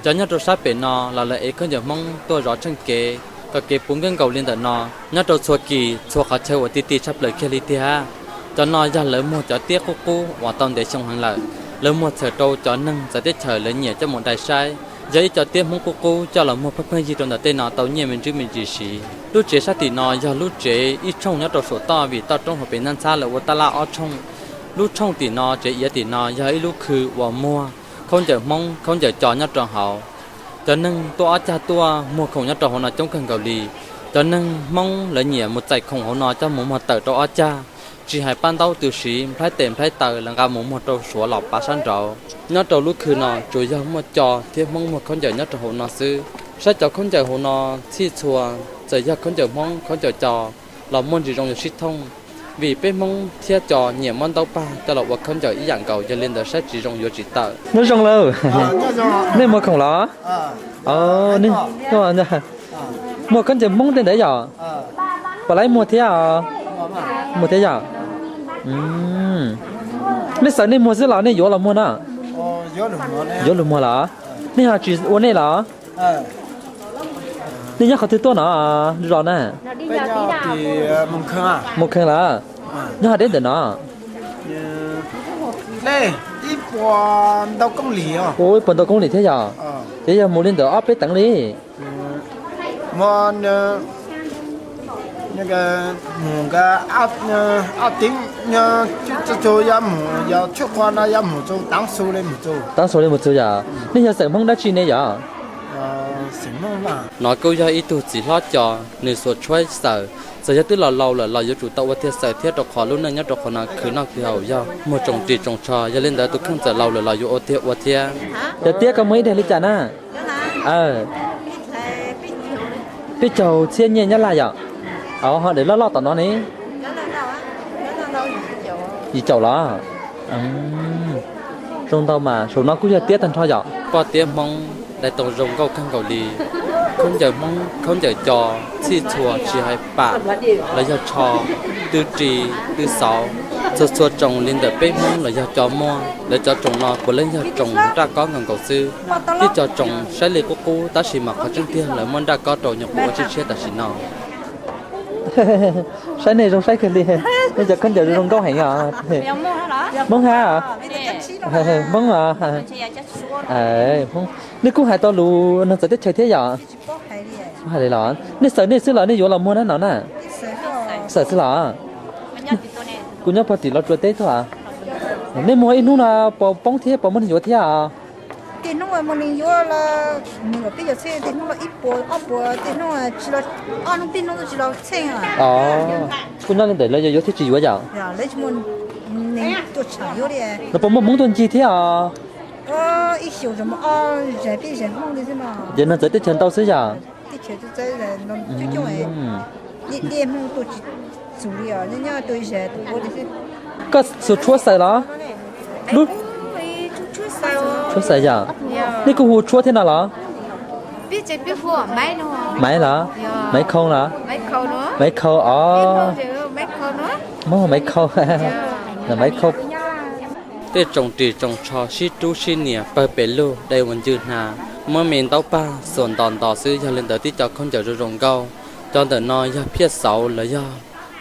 Cov nyob rau sab pem no los lawv ev khaub ncaws Hmoob tuaj zov tsheej kev kom kev puv nkaus nkaus li ntawm no. Nyob rau txhua kis txhua qhov chaw uas ti ti tshaj plaws kiag li tiag. Cov no yog lawv muag cov tiab qub qub uas tau ntev xyoo heev lawm. Lawv muag txhawm rau cov neeg txawv teb chaws lawv nyiam coj mus dai saib. Yog ib co tiab Hmoob qub qub coj los muag pheej pheej yig rau ntawm tej no tau nyiaj me ntsis me ntsis siv. Lub tsev sab tim no yog lub tsev ib tshooj nyob rau saum toj, vim toj roob hauv pes ntxhab ntxhab lawv ua taj laj ob tshooj. Lub tshooj tim no, tsev iav tim no yog ib lub khw uas muag khaub ncaws Hmoob khaub ncaws co nyob rau hauv. Cov neeg tuaj ob cag tuaj muag khoom nyob rau hauv no coob kawg nkaus li. Cov neeg Hmoob lawv nyiam mus txais khoom hauv no coj mus muag tawm rau ob cag, tsis hais paj ntaub tw siv, nplhaib tes nplhaib taw lawv nqa mus muag rau Suav los pav sab nraud. Nyob rau lub khw no tsuas yog muaj co thiab Hmoob muag khaub ncaws nyob rau hauv no xwb. Saib cov khaub ncaws hauv no txhij txhua, txawm yog khaub ncaws Hmoob khaub ncaws co los muaj ntsis zoo yuav sib thooj, vim peb Hmoob thiab co nyiam muab ntaub pag coj los ua khaub ncaws ib yam nkaus, yog li ntawd saib tsis zoo yuav tsis tawm. Nyob zoo lawm. Nej muag khoom los? Muag khaub ncaws Hmoob tej ntawd yom? Puas laib muag thiab? Muag thiab yom? Nej xav nej muag xwb los nej yuav los muag na? Yuav luag muag los? Nej ho tsis ua nej los? Nej nyob qhov twg tuaj no, zos na? Mus Kheev los? Nyob ho deb ntawm no? Ib puas ntau koob lim thiab yom? Ces yog mus li ntawm ob peb teev li. Tav su li mus txug yom? Nej yog xeem Hmoob dab tsi ne yom? Nov kuj yog ib tug txiv hlob co, nws xuas tshuab xaws. Txawm yog twb los laus lawm los yuav tsum tau ua tiag xaws thiab, rau qhov lub neej nyob rau qhov no khwv noj khwv haus yog muag tsoom ris tsoom tsho, yog li ntawd tus kheej txawm laus lawm los yuav ua tiag ua thiab. Yog tiab koj muaj ib daig li cas na? Peb caug txhiab nyiaj Nyab Laj yom? Ho daim loj loj tom no ne? Yim caum los? Zoo ntau mas, saum no kuj yog tiab tag nrho yom. Poj tiab Hmoob dai tau zoo nkauj kawg nkaus li. Khaub ncaws Hmoob, khaub ncaws co, txhij txhua tsis hais pam los yog tsho, tw ris tw xauv, txhua txhua tsoos li ntawm peb Hmoob los yog co muaj. Lawv cov tsoos no puav leej yog tsoos nraj kob nkaus nkaus xwb. Tib co tsoos saib li qub qub tab sis mas qhov tseeb tiag lawv muab nraj kob rau nyuam qhuav ua tshiab tshiab tam sim no. Saib nej zoo saib kawg li, nej cov khaub ncaws zoo nkauj heev os. Hmoob hab? Hmoob os. Nej kuj hais tau lus neeg txawv teb chaws thiab yom? Hais li los nej xaws nej xwb los nej yuav los muag na no na? Xaws xwb los? Kuv nyob pog tim Los Tsuas teb tuaj. Nej muag ib hnub no puas poob thiab puas muaj neeg yuav thiab os? Tej hnub muaj neeg yuav los nws kom peb yuav txheej, tej hnub los ib puas ob puas, tej hnub tsis los, ob hnub peb hnub tsis los txheej. Kuj nyob li ntawd lawv yuav yuav thiab tsis yuav yom? Los puas muaj Hmoob tuaj ncig thiab os? Ces neeg txawv teb chaws ntau xwb yom? Koj xus Tshuab xaws los? Tshuab xaws yom? Nej kuj hu Tshuab thiab no los? Maiv los? Maiv Khau los? Maiv Khau os. Maiv Khau. Maiv Khau. Tej tsoom ris tsoom tsho sib rub sib nias pawg pes lug dai ua ncw hnav, muab me ntaub pag xuas ntos ntos xwb. Yog li ntawd tib co khaub ncaws zoo zoo nkauj. Cov ntawm no yog phiaj xauv los yog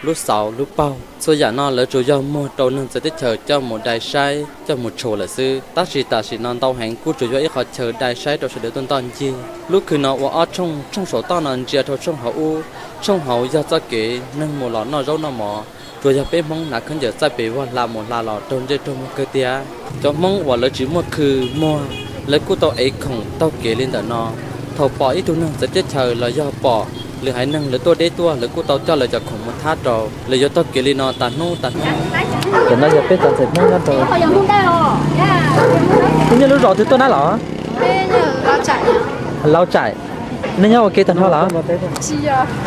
lub xauv lub paug. Txhua yam no lawv tsuas yog muag rau neeg txawv teb chaws coj mus dai saib coj mus tshua lawm xwb. Tab sis tam sim no ntau heev kuj tsuas yog ib qhov chaw dai saib rau sawv daws tuaj ntoj ncig. Lub khw no ua ob tshooj, tshooj saum toj no ntsia rau tshooj hauv ub. Tshooj hauv yog txoj kev neeg mus los noj zaub noj mov, tsuas yog peb Hmoob hnav khaub ncaws txaij pes vog hla mus hla los raug ntsej raug muag kawg tiag. Cov Hmoob uas lawv tsis muaj khw muag, lawv kuj tau ev khoom taug kev li ntawm no. Thaum pom ib tug neeg txawv teb chaws los yog pom lwm haiv neeg lawv tuaj deb tuaj, lawv kuj tau coj lawv cov khoom mus thab rau. Lawv yuav taug kev li no tas hnub tas hnub. Cov no yog peb cov ntxhais Hmoob nyob rau. Nej nyob lub zos twg tuaj na los? Lauj Tsaim. Nej nyob ua ke tag nrho los?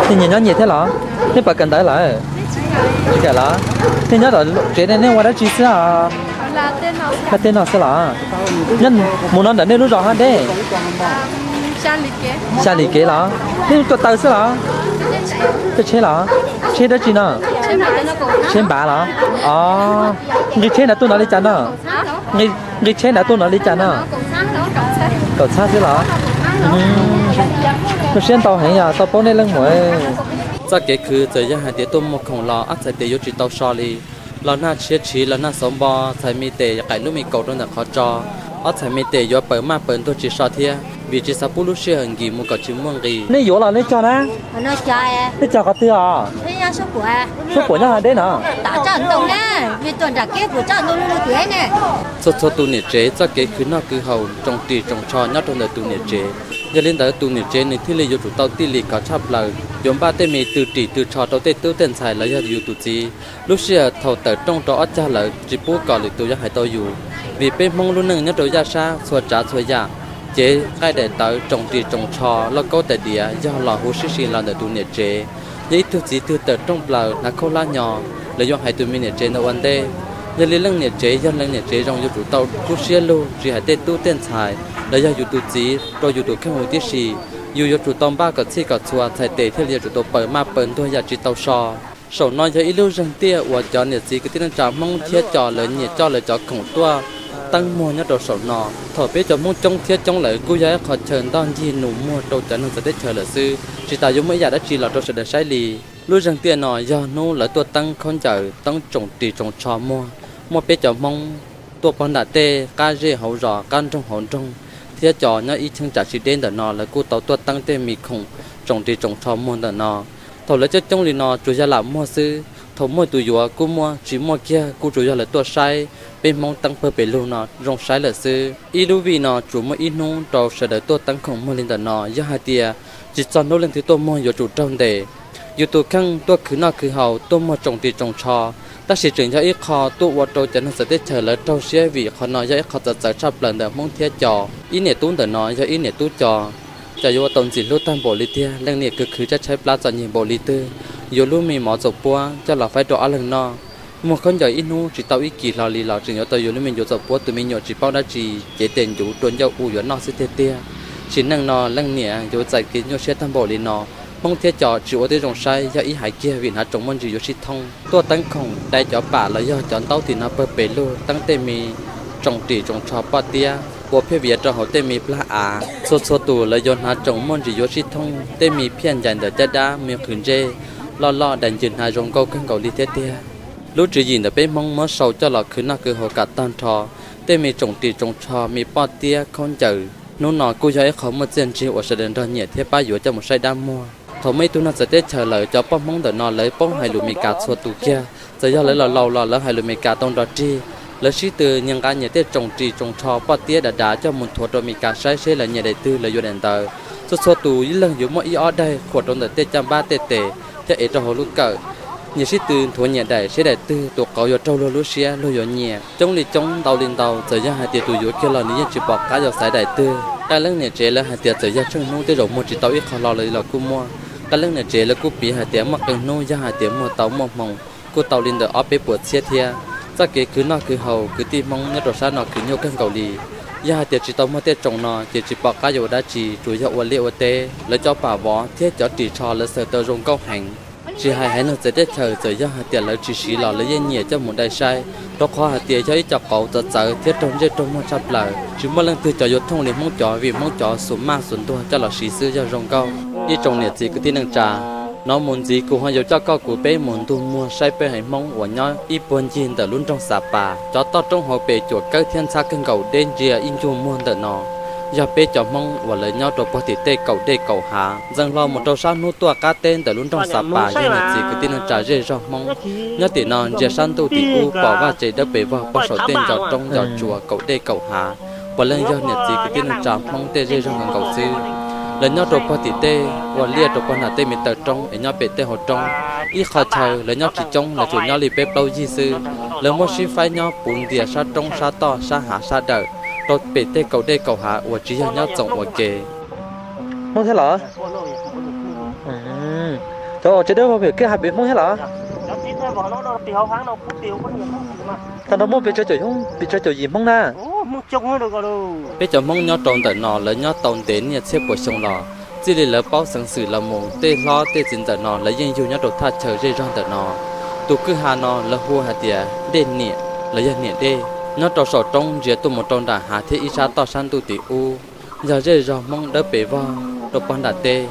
Nej nyias nyob nyias thiab los? Nej puas kawm ntawv lawm? Tsis kawm los? Nej nyob tom tsev ne nej ua dab tsi xwb os? Hla teb no xwb los? Nyob mus no ntawm nej lub zos hab deb? Xya Lis kev los? Nej tuaj taw xwb los? Tuaj tsheb los? Tsheb dab tsi no? Tsheb npav los? Os, nqis tsheb nrad tuaj no li cas no? Nqis tsheb nrad tuaj no li cas no? Kaum txhab xwb los? Zoo siab ntau heev yog tau paub nej leej muam. Txoj kev khwv txawm yog hais tias tuaj muag khoom los ob txhais tes yuav tsis tau so li. Los nag tshiab tshiv los nag xauv npo, txhais me tes qaim lub me kaus rau ntawm qhov tso. Ob txhais me tes yuav pawg maj pawg ntuag tsis so thiab, vim tsis xav pub lub sij hawm nkis mus kom tsis muaj nqis. Nej yuav los nej cog na? Nej cog qhov twg os? Suab Puam nyob deb no. Txhua txhua tus niam tsev txoj kev khwv noj khwv haus, tsoom ris tsoom tsho nyob rau ntawm tus niam tsev. Yog li ntawd tus niam tsev nws thiaj li yuav tsum tau tij li khov tshaj plaws, yuav npaj tej me tw ris tw tsho rau tej tub tej ntxhais los yog yus tus txiv. Lub sij hawm thaum tawm rooj rau ob cag lawm tsis pub kom lwm tus yuav hais tau yus, vim peb Hmoob lub neej nyob rau yaj sab txhua tsav txhua yam, cev nqaij daim tawv, tsoom ris tsoom tsho, lauj kaub tais diav yog los huv sib si los ntawm tus niam tsev. Yog ib tug txiv twg tawm rooj plaws hnav khaub hlab nyo, lawv yuav hais tus me niam tsev ntawd ua ntej. Yog li leej niam tsev yog leej niam tsev zoo yuav tsum tau kub siab lug tsis hais tej tub tej ntxhais los yog yus tus txiv rau yus tus kheej huv tib si. Yus yuav tsum tau npaj kom txhij kom txhua txhais tes thiaj li yuav tsum tau pawg maj pawg ntuag yam tsis tau so. Saum no yog ib lub zeeg tiaj uas cov niam txiv kwv tij neej tsa Hmoob thiab cov lawv nyiam coj lawv cov khoom tuaj teeb muag nyob rau saum no. Thaum peb cov Hmoob coob thiab coob lawm kuj yog ib qho chaw ntoj ncig nus muag rau cov neeg txawv teb chaws lawm xwb, tsis tas yuav muaj ib yam dab tsi los rau sawv daws saib li. Lub zeeg tiaj no yog hnub lawv tuaj teeb khaub ncaws teeb tsoom ris tsoom tsho muag, muaj peb cov Hmoob tuaj pog nram tej qab zej hauv zos qab nroog hauv nroog, thiab cov nyob ib cheeb tsam tsis deb ntawm no lawv kuj tau tuaj teeb tej me khoom tsoom ris tsoom tsho muag ntawm no. Thaum lawv coob coob li no tsuas yog lam muag xwb, thaum muaj tus yuav kuj muaj, tsis muaj kiag kuj tsuas yog lawv tuaj saib peb Hmoob teeb pawg pes lug no zoo saib lawm xwb. Ib lub vij no tsuas muaj ib hnub rau sawv daws tuaj teeb khoom muag li ntawm no, yog hais tias tsis txog hnub leej twg tuaj muag yuav tsum raug ntes. Yus tus kheej tuaj khwv noj khwv haus tuaj muag tsoom ris tsoom tsho, tab sis tseem yog ib qho tuaj ua rau cov neeg txawv teb chaws lawv raug siab vim qhov no yog ib qho txawv txawv tshaj plaws ntawm Hmoob thiab Co. Ib niam tub ntawm no yog ib niam tub Co, cas yuav ua tau ntxim hlub tag npaum li tiag, leej niam khwv khwv tshaib tshaib plab txom nyem npaum li twg, yuav lub me mov txaus puab coj los faib rau ob leeg noj. Muag khaub ncaws ib hnub tsis tau ib kis hlo li los tseem yuav tau yug lub me ncuv txawm puab tus me nyuam tsis paub dab tsi, cev tes ncuv rua ncauj u yuav noj xwb tiag tiag. Sim neej no leej niam yuav txais kev nyuaj siab tag npaum li no. Hmoob thiab cov tsis ua tib zoo saib yog ib haiv kiag vim hnav tsoom muaj ntsis yuav sib thooj tuaj teeb khoom dai cov pam los yog cov ntaub tim no pawg pes lug teeb tej me tsoom ris tsoom tsho poj tiab ua phiaj viav rau hauv tej me plag av. Txhua txhua tus lawv yuav hnav tsoom muaj ntsis yuav sib thooj tej me phiaj ncaim ntawm caj dab me qhwv ntsej loj loj dais ncws hnav zoo nkauj kawg nkaus li thiab tiag. Lub tswv yim ntawm peb Hmoob muab sau coj los khwv noj khwv haus kom tag nrho, tej me tsoom ris tsoom tsho me poj tiab khaub ncaws hnub no kuj yog ib qho muaj txiaj ntsig uas sawv daws nrog nyiam thiab pab yuav coj mus saib dab muag. Thaum muaj ib tug neeg txawv teb chaws lawm cov poj Hmoob ntawm no lawv paub hais lus Meskas txhua tus kiag, txawm yog lawv laus laus los lawv hais lus Meskas tau nrov rig. Lawv sib tw nyias nqa nyias tej tsoom ris tsoom tsho poj tiab dav dav coj mus nthuav rau Meskas saib seb lawv nyiam daim twg lawv yuav daim ntawd. Txhua txhua tus ib leeg yuav muaj ib ob daim khuam rau ntawm tej caj npab tej tes thiab ev rau hauv lub kawm. Nyias sib tw nthuav nyias daim seb daim twg tus qauv yuav raug luag lub siab luag yuav nyiam. Coob li coob ntau li ntau, txawm yog hais tias tus yuav kiag los nws yeej tsis pom qab yuav xaiv daim twg. Kaj leeb niam tsev lawv hais tias txawm yog tsheej hnub tej zaum muag tsis tau ib qho hlo li los kuj muaj. Kaj leeb niam tsev lawv kuj piv hais tias muaj qee hnub yog hais tias muag tau muaj hmoo kuj tau li ntawm ob peb puas txhiab thiab. Txoj kev khwv noj khwv haus kwv tij Hmoob nyob rau sab no khwv nyuaj kawg nkaus li. Yog hais tias tsis tau muag tej tsoom no ces tsis pom qab yuav ua dab tsi, tsuas yog ua liaj ua teb. Lawv cov pam vov thiab cov ris tsho lawv xaws tau zoo nkauj heev. Tsis hais haiv neeg txawv teb chaws txawm yog hais tias lawv tsis siv los lawv yeej nyiam coj mus dai saib, rau qhov hais tias yog ib co qauv txawv txawv thiab raug ntsej raug muag tshaj plaws. Tsis muaj leej twg cov yuav thooj li Hmoob cov vim Hmoob cov xuas maj xuas ntuag coj los siv xwb yog zoo nkauj. Ib tsoom niam txiv kwv tij neej tsa, hnub mus ntxiv kuv ho yuav coj koj kuv peb mus ntug muag saib peb haiv Hmoob uas nyob ib puag ncig ntawm lub nroog Xav Pas. Cov toj roob hauv pes cuam kawb thiab ntxhab kawg nkaus, deb ntsia ib ncuj muag ntawm no yog peb cov Hmoob uas lawv nyob rau puag tim tej kaum dej kaum hav. Ntxeev hlo mus rau sab hnub tuaj qab teb ntawm lub nroog Xav Pas yog niam txiv kwv tij neej tsa zej zog Hmoob. Nyob tim no ntsia sab ntuj tim ub pom vaj tsev dawb pes vog, puag saum tej ncov roob ncov tsuas kaum dej kaum hav, puav leej yog niam txiv kwv tij neej tsa Hmoob tej zej zog nkaus xwb. Lawv nyob rau puag tim tej ua liaj rau puag nram tej me taw roob es nyob pem tej hauv roob. Ib qho chaw lawv nyob tsis coob, lawv tsuas nyob li peb plaub yig xwb. Lawv muab sib faib nyob puv ntias sab roob sab toj sab hav sab dawm rau pem tej kaum dej kaum hav uas tsis yog nyob txoos ua ke. Hmoob thiab los? Cov uas tsev dawb vog pem kwj ha pem Hmoob thiab los? Tag nrho muaj pes tsawg caum yim Hmoob na? Peb cov Hmoob nyob rau ntawm no lawv nyob tau ntev niaj txhiab puas xyoo los, txij li lawv paub xeev xwm los mus tej hlob tej txiv ntxawm no lawv yeej yug nyob rau thaj chaw zej zog ntawm no. Tus kwj ha no lawv hu hais tias Dej Niam los yog Niam Dej. Nyob rau saum roob ntsia tuaj mus rau nram hav thiab ib sab toj sab ntuj tim ub, yog zej zog Hmoob dawb pes vog rau puag nram teb.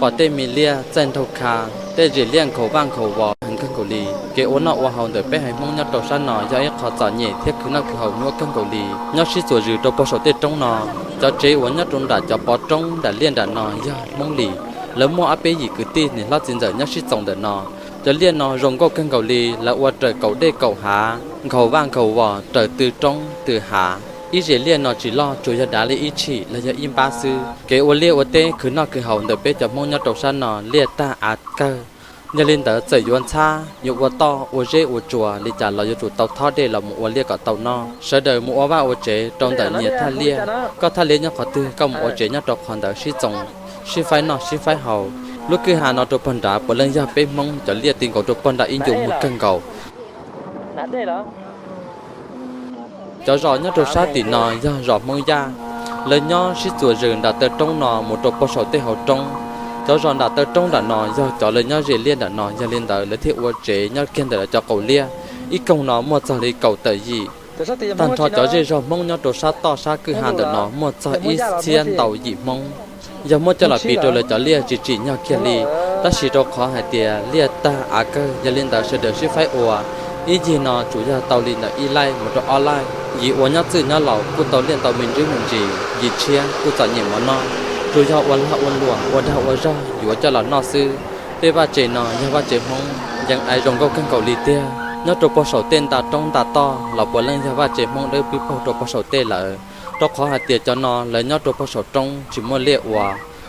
Pom tej me liaj txaij nraug kha, tej zes liaj nkhaus vaj nkhaus vos heev kawg nkaus li. Kev ua noj ua haus ntawm peb haiv Hmoob nyob rau sab no yog ib qho txom nyem thiab khwv noj khwv haus nyuaj kawg nkaus li. Nyob sib txuas zws rau puag saum tej roob no, cov tsev uas nyob rau nram cov pov roob nram liaj nram no yog Hmoob li. Lawv muaj ob peb yim kwv tij niam hlob txiv ntxawm nyob sib txoos ntawm no. Cov liaj no zoo nkauj kawg nkaus li, lawv ua raws kaum dej kaum hav, nkhaus vaj nkhaus vos raws tw roob tw hav. Ib zes liaj no tsis loj, tsuas yog dav li ib tshim los yog ib npab xwb. Kev ua liaj ua teb khwv noj khwv haus ntawm peb cov Hmoob nyob rau sab no liaj tag av kawg. Yog li ntawd txawm yuav ntxhab, yuav ua toj ua zeb ua tsua li cas los yuav tsum tau thob dej los mus ua liaj kom tau noj. Sawv daws mus ua vaj ua tsev rau ntawm nyias thaj liaj. Koj thaj liaj nyob qhov twg koj mus ua tsev nyob rau qhov ntawd sib txoos, sib faib noj sib faib haus. Lub kwj ha no rau puag nrad puav leej yog peb Hmoob cov liaj ti nkaus rau puag nram ib ncu muag kawg nkaus. Cov zos nyob rau sab tim no yog zos Hmoob Yaj. Lawv nyob sib txuas zws nram taw roob no mus rau puag saum tej hauv roob. Cov zos nram taw roob nram no yog cov lawv nyob zes liaj nram no, yog li ntawd lawv thiaj ua tsev nyob kiag ntawm lawv cov qaum liaj. Ib koog no muaj txog li kaum tawm yim. Tag nrho cov zej zog Hmoob nyob rau sab toj sab kwj ha ntawm no muaj txog ib txhiab ntau yim Hmoob. Yog muab coj los piv rau lawv cov liaj tsis tsim nyog kiag li, tab sis rau qhov hais tias liaj tag av kawg, yog li ntawd sawv daws sib faib ua. Ib ncig no tsuas yog tau li ntawm ib laij mus rau ob laij, yim ua nyob txwj nyob laus kuj tau liaj ntau me ntsis me ntsis, yim tshiab kuj txom nyem mov noj, tsuas yog ua lag ua luam ua dag ua zog yuav coj los noj xwb. Tej vaj tsev no yog vaj tsev Hmoob, yees ais zoo nkauj kawg nkaus li tiag. Nyob rau puag saum tej nta roob nta toj los puav leej yog vaj tsev Hmoob dawb pib paug rau puag saum tej lawm, rau qhov hais tias cov no lawv nyob rau puag saum roob tsis muaj liaj ua.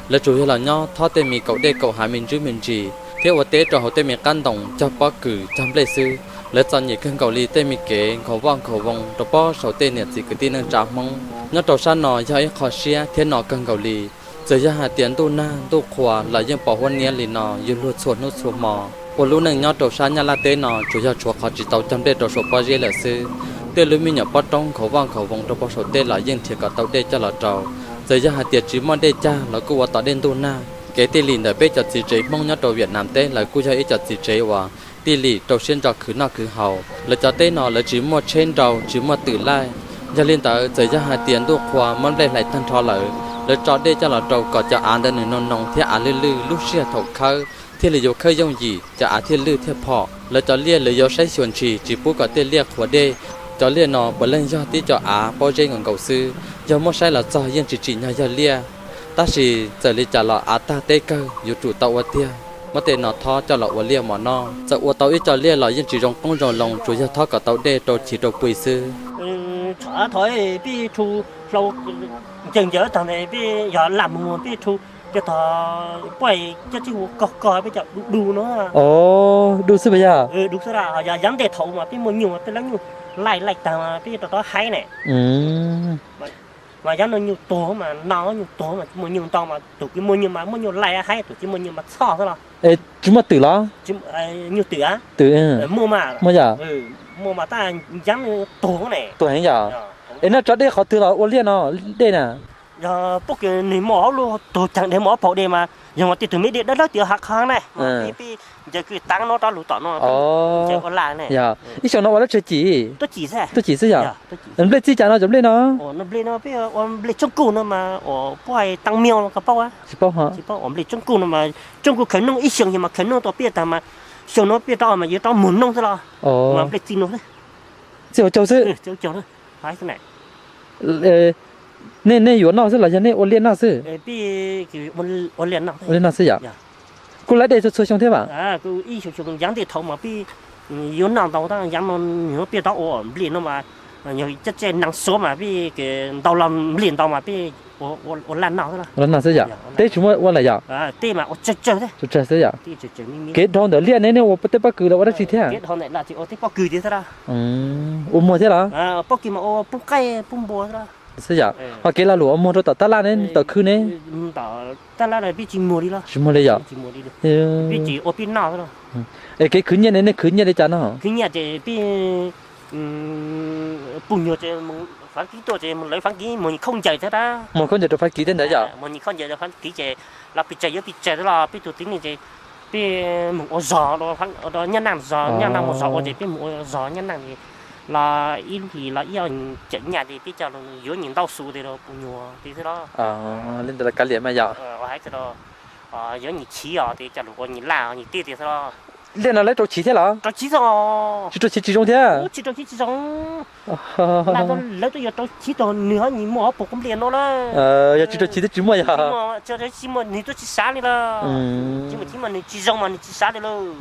Lawv tsuas yog los nyob thob tej me kaum dej kaum hav me ntsis me ntsis thiab ua teb rau hauv tej me qab ntoo cog pob kws cog nplej xwb. Lawv txom nyem kawg nkaus li tej me kev nkhaus vaj nkhaus voo rau puag saum tej niam txiv kwv tij neej tsa Hmoob. Nyob rau sab no yog ib qho siab thiab no kawg nkaus li. Txawm yog hais tias ntuj nag ntuj qhua los yeej pos huab niab li no yug luag txhua hnub txhua hmo. Ua lub neej nyob rau sab Nyab Laj teb no tsuas yog tshuav qhov tsis tau cog nplej rau saum pob zeb lawm xwb. Tej lub me nyuam pob roob nkhaus vaj nkhaus voos rau puag saum teb los yeej nrhiav kom tau dej coj los rau. Txawm yog hais tias tsis muaj dej cag los kuj ua tom dej ntuj nag. Kev tij lim ntawm peb cov txiv tsev Hmoob nyob rau Vietnam teb lawv kuj yog ib cov txiv tsev uas tij lim rau siab ntso khwv noj khwv haus. Lawv cov teb no lawv tsis muaj tsheb nrau, tsis muaj twm laij. Yog li ntawd txawm yog hais tias ntuj qhua muab nplej hlais tag nrho lawm, lawv tso dej coj los rau kom cov av ntawd nws noo noo thiab av lwj lwj, lub sij hawm thaum khawb thiaj li yuav khawb yooj yim, cov av thiaj lwj thiaj phom. Lawv cov liaj lawv yuav saib xyuas ntshis tsis pub kom tej liaj qhuav dej. Cov liaj no puav leej yog tib co av pob zeb nkaus nkaus xwb, yog muab saib los txog yeej tsis tsim nyog yog liaj. Tab sis txawm li cas los av tag teb kawg yuav tsum tau ua tiag, muab tej no thob coj los ua liaj mov noj. Txawm ua tau ib co liaj los yeej tsis zoo qoob zoo loo, tsuas yog thob kom tau dej rau chiv rau pui xwb. Thaum peb rhu hlau ncaws ncaws tag ne, peb yog lam mus peb rhu, ces tog puaj coj tib hu kog kog peb cov du du no. Du xwb puas yog? Du xwb, yog yav ntej thaum mas peb muaj nyuj mas peb lab nyuj laij laij tag mas peb rau rov haib ne. Mas yav no nyuj tuag mas no nyuj tuag mas tsis muaj nyuj ntau mas tus kwv muaj nyuj mas muaj nyuj laij haib, tus tsis muaj nyuj mas txhoj xwb los. Es tsis muaj twm los? Nyuj twm a? Twm muaj mas, muaj yog? Muaj mas tab yav no tuag ne. Tuag heev yog? Es noj tso dej qhov twg los ua liaj no, dej na? Yog pob kws nws muaj ob lub tug ceeg dej, muaj ob phaum dej mas yog mas tej tug me dej dawb dawb tim hav qhov ne, peb ncaws kwj taab no rov lug tom no. Yog ib xyoo no ua dab tsi cim? Tuaj cim xwb yog? Nplej txij cas no cov nplej no? Nplej no peb ua nplej tsoob kuj no mas uas puab hais taa miu ko paub? Tsis paub. Tsis paub. Ua nplej tsoob kuj no mas tsoob kuj khaws noog ib xyoo, yog mas khaws noog tau peb tag mas xyoo no peb rov mas yuav rov muag noog xwb los. Mas nplej txij no xwb. Txij hauv caug xwb. Nej, nej yuav noj xwb los yog nej ua liaj noj xwb? Ua liaj noj xwb yom? Kuj laib dej txhua txhua xyoo thiab mas? Ib xyoo xyoo yav ntej thaum mas peb yuav noj ntau tab yav no peb rov ua nplej no mas yog caj tsej nees suav mas peb ntau los nplej ntau mas peb ua laj noj xwb. Ua laj noj xwb yom? Teb tsis muaj ua lawm yom? Teb mas ua tsawg tsawg xwb yom? Kev dhau ntawm liaj ne nej ua tej pob kws los ua dab tsi thiab? Ua muag thiab los? Pob kws mas ua pub qaij pub npua xwb yom? Ho kev lag luam ua muag rau tom tab laj ne, tom khw ne? Tab laj peb tsis muag li los. Tsis muag li yom? Peb tsis ua peb noj. Es kev khwv nyiaj ne nej khwv nyiaj li cas no? Khwv nyiaj ces peb pug nyuag ces Fab Kis tuaj ces lawv Fab Kis muag khoom ncaws thiab dab. Muag khoom ncaws rau Fab Kis thiab ntawd yom? Muag khoom ncaws rau Fab Kis ces los pes tsawg yuav pes tsawg thiab los peb tug tib neeg ces peb mus ua zog rau Nyab Naj zog, Nyab Naj mus zog ua ces peb mus ua zog Nyab Naj los ib lub hlis los ib ob cawm nyaj ces peb coj los yuav nyias ntau xu ces los pug nyuag tias xwb los. Li ntawd los kav liam mas yom? Hais tias yuav nyias chiv os ces coj los ua nyias laj nyias teb tias xwb los. Liaj no lawv rau chiv thiab los? Rau chiv xwb. Tsis rau chiv tsis zoo thiab? Tsis rau chiv tsis zoo. Laj lawv twb yuav rau chiv rau nws ho nyias muaj ob puas kub npliaj no lawm. Yog tsis rau chiv twb tsis muaj yog? Tsis muaj, nws twb tsis xav li lawm. Tsis muaj chiv mas nws tsis zoo mas nws tsis xav li lawm.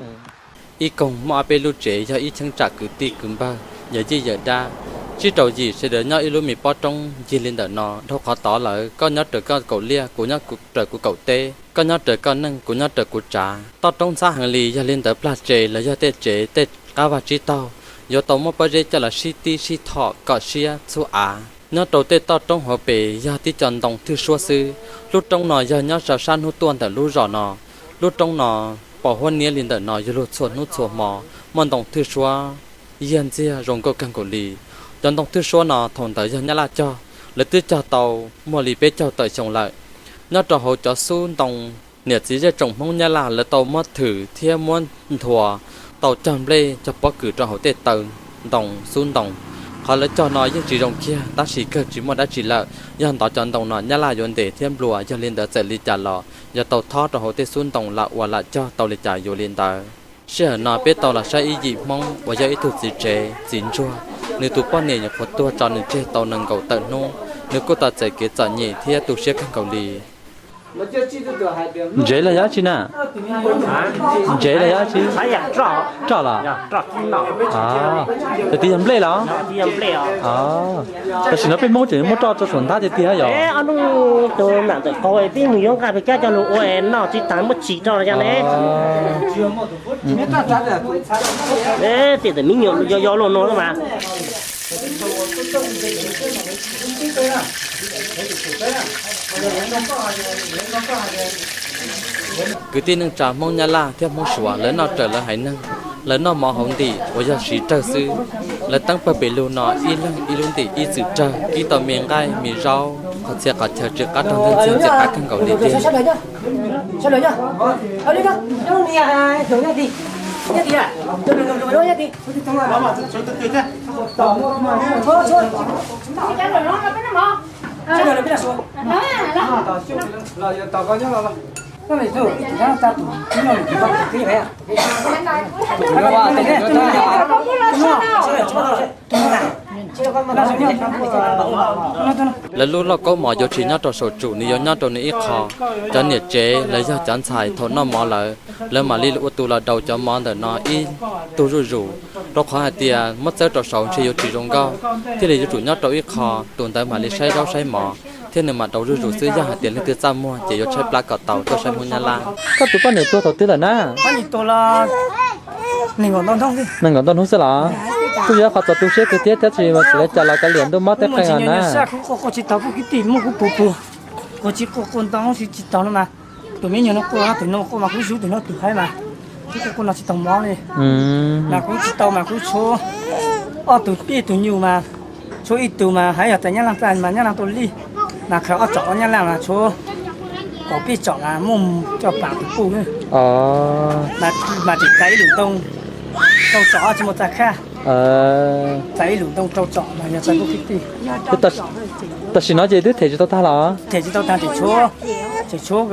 Ib koog muaj ob peb lub tsev yog ib cheeb tsam kwv tij kwv npawg, yawm yij yawm dab, tsib rau yim sawv daws nyob ib lub me pob roob ncig li ntawm no. Dhau qhov tod lawm koj nyob raws koj kaum liaj, kuv nyob raws kuv kaum teb, koj nyob raws koj neej, kuv nyob raws kuv tsav. Toj roob ntxhab heev li, yog li ntawd plag tsev los yog tej tsev tej qab vaj tsib taug yuav tau muab pob zeb coj los sib tib sib thom kom siab txhub av. Nyob rau tej toj roob hauv pes yog tib co ntoo thwj suab xwb. Lub roob no yog nyob rau sab hnub tuaj ntawm lub zos no. Lub roob no pom huab niab li ntawm no yuav luag txhua hnub txhua hmo, muaj ntoo thwj suab yiag ntxiag zoo nkauj kawg nkaus li. Cov ntoo thwj suab no thaum ntawd yog Nyab Laj cog, lawv twb cog tau muaj li peb caug tawm xyoo lawm. Nyob rau hauv cov xub ntoo, niam txiv zej tsoom Hmoob Nyab Laj lawv tau muab thwm thiab muab nthuav tau cog nplej cog pob kws rau hauv tej taw ntoo xub ntoo. Qhov lawv cog no yeej tsis zoo kiag tab sis kawg tsis muaj dab tsi lawm, yog ntov cov ntoo no Nyab Laj yuav ntes thiab nplua, yog li ntawd txawm li cas los yog tau thob rau hauv tej xub ntoo lam ua lam cog tau li cas yuav li ntawd. Sij hawm no peb tau los saib ib yim Hmoob uas yog ib tug txiv tsev txiv ntsuag, nws tus poj niam nyuam qhuav tuag tso nws tseg tau nees nkaum tawm hnub, nws kuj tau txais kev txom nyem thiab tu siab kawg nkaus li. Ntsev los yog dab tsi na? Ntsev los yog dab tsi? Roj los? Tus twg yog nplej los? Tam sim no peb Hmoob tseem muab roj rau saum ntab tiag tiag yog? Tus nam ntawm qaum peb mus yuav nqaj pes kab coj lug ua noj tsis tas muab tsim rau yog ne. Tej tawm me nyuam yog yog luaj no mas. Kwv tij neej tsa Hmoob Nyab Laj thiab Hmoob Suav lawv noj raws lawv haiv neeg, lawv noj mov hauv ntim uas yog siv rawg xwb. Lawv teeb pawg pes lug no ib leeg ib lub ntim ib txwm rawg, kib tau me nqaij me zaub, qhov txhia qhov chaw tsis qab raug ntxhiab ntxhiab, qab kawg nkaus li tiag. Lawv lub lauj kaub mov yuav tsis nyob rau saum tsum, nws yuav nyob rau nws ib qho. Cov niam tsev los yog cov ntxhais thaum noj mov lawm, lawv mam li ua tus los daus cov mov ntawm no ib tug zuj zus, rau qhov hais tias muab txawb rau saud ntshe yuav tsis zoo nkauj, thiaj li yuav tsum nyob rau ib qho, tus ntawd mam li saib zaub saib mov, thiab nws mam daus zuj zus xwb. Yog hais tias leej twg txaj muag ces yuav tshaib plab kom tau tuaj saib Hmoob Nyab Laj. Koj tus poj niam tuag thaum twg lawm na? Nees nkaum ntau hnub xwb los? Kuj yog qhov txaus tu siab kawg thiab, tab sis mas tsis lawv cas los kav liam ntuj mob tej qeej os na. Quaj tsis tau, kuv kwv tij muaj kuv puag puag, quaj tsis quaj, quaj ntau hnub tsis tsis taus no mas. Tus me nyuam no quaj, tus no quaj mas kuv zub, tus no tus haib mas, kuv quaj quaj no tsis tau mob li. Mas kuv tsis tau mas kuv tshuav ob tug pib tus nyuj mas, tshuav ib tug mas hais yog tas Nyab Laj txaj mas Nyab Laj tau lij, mas khaws ob tsom ob Nyab Laj mas tshuav kaum peb tsom mas muaj coj pam tus puj. Mas tseem txais ib lwm ntoo rau tsom, tsis muaj txaj khab, txais ib lwm ntoo rau tsom mas yog txais kuv kwv tij. Tam sim no ces twb them tsis tau tag los? Them tsis tau tag, tseem tshuav, tseem tshuav,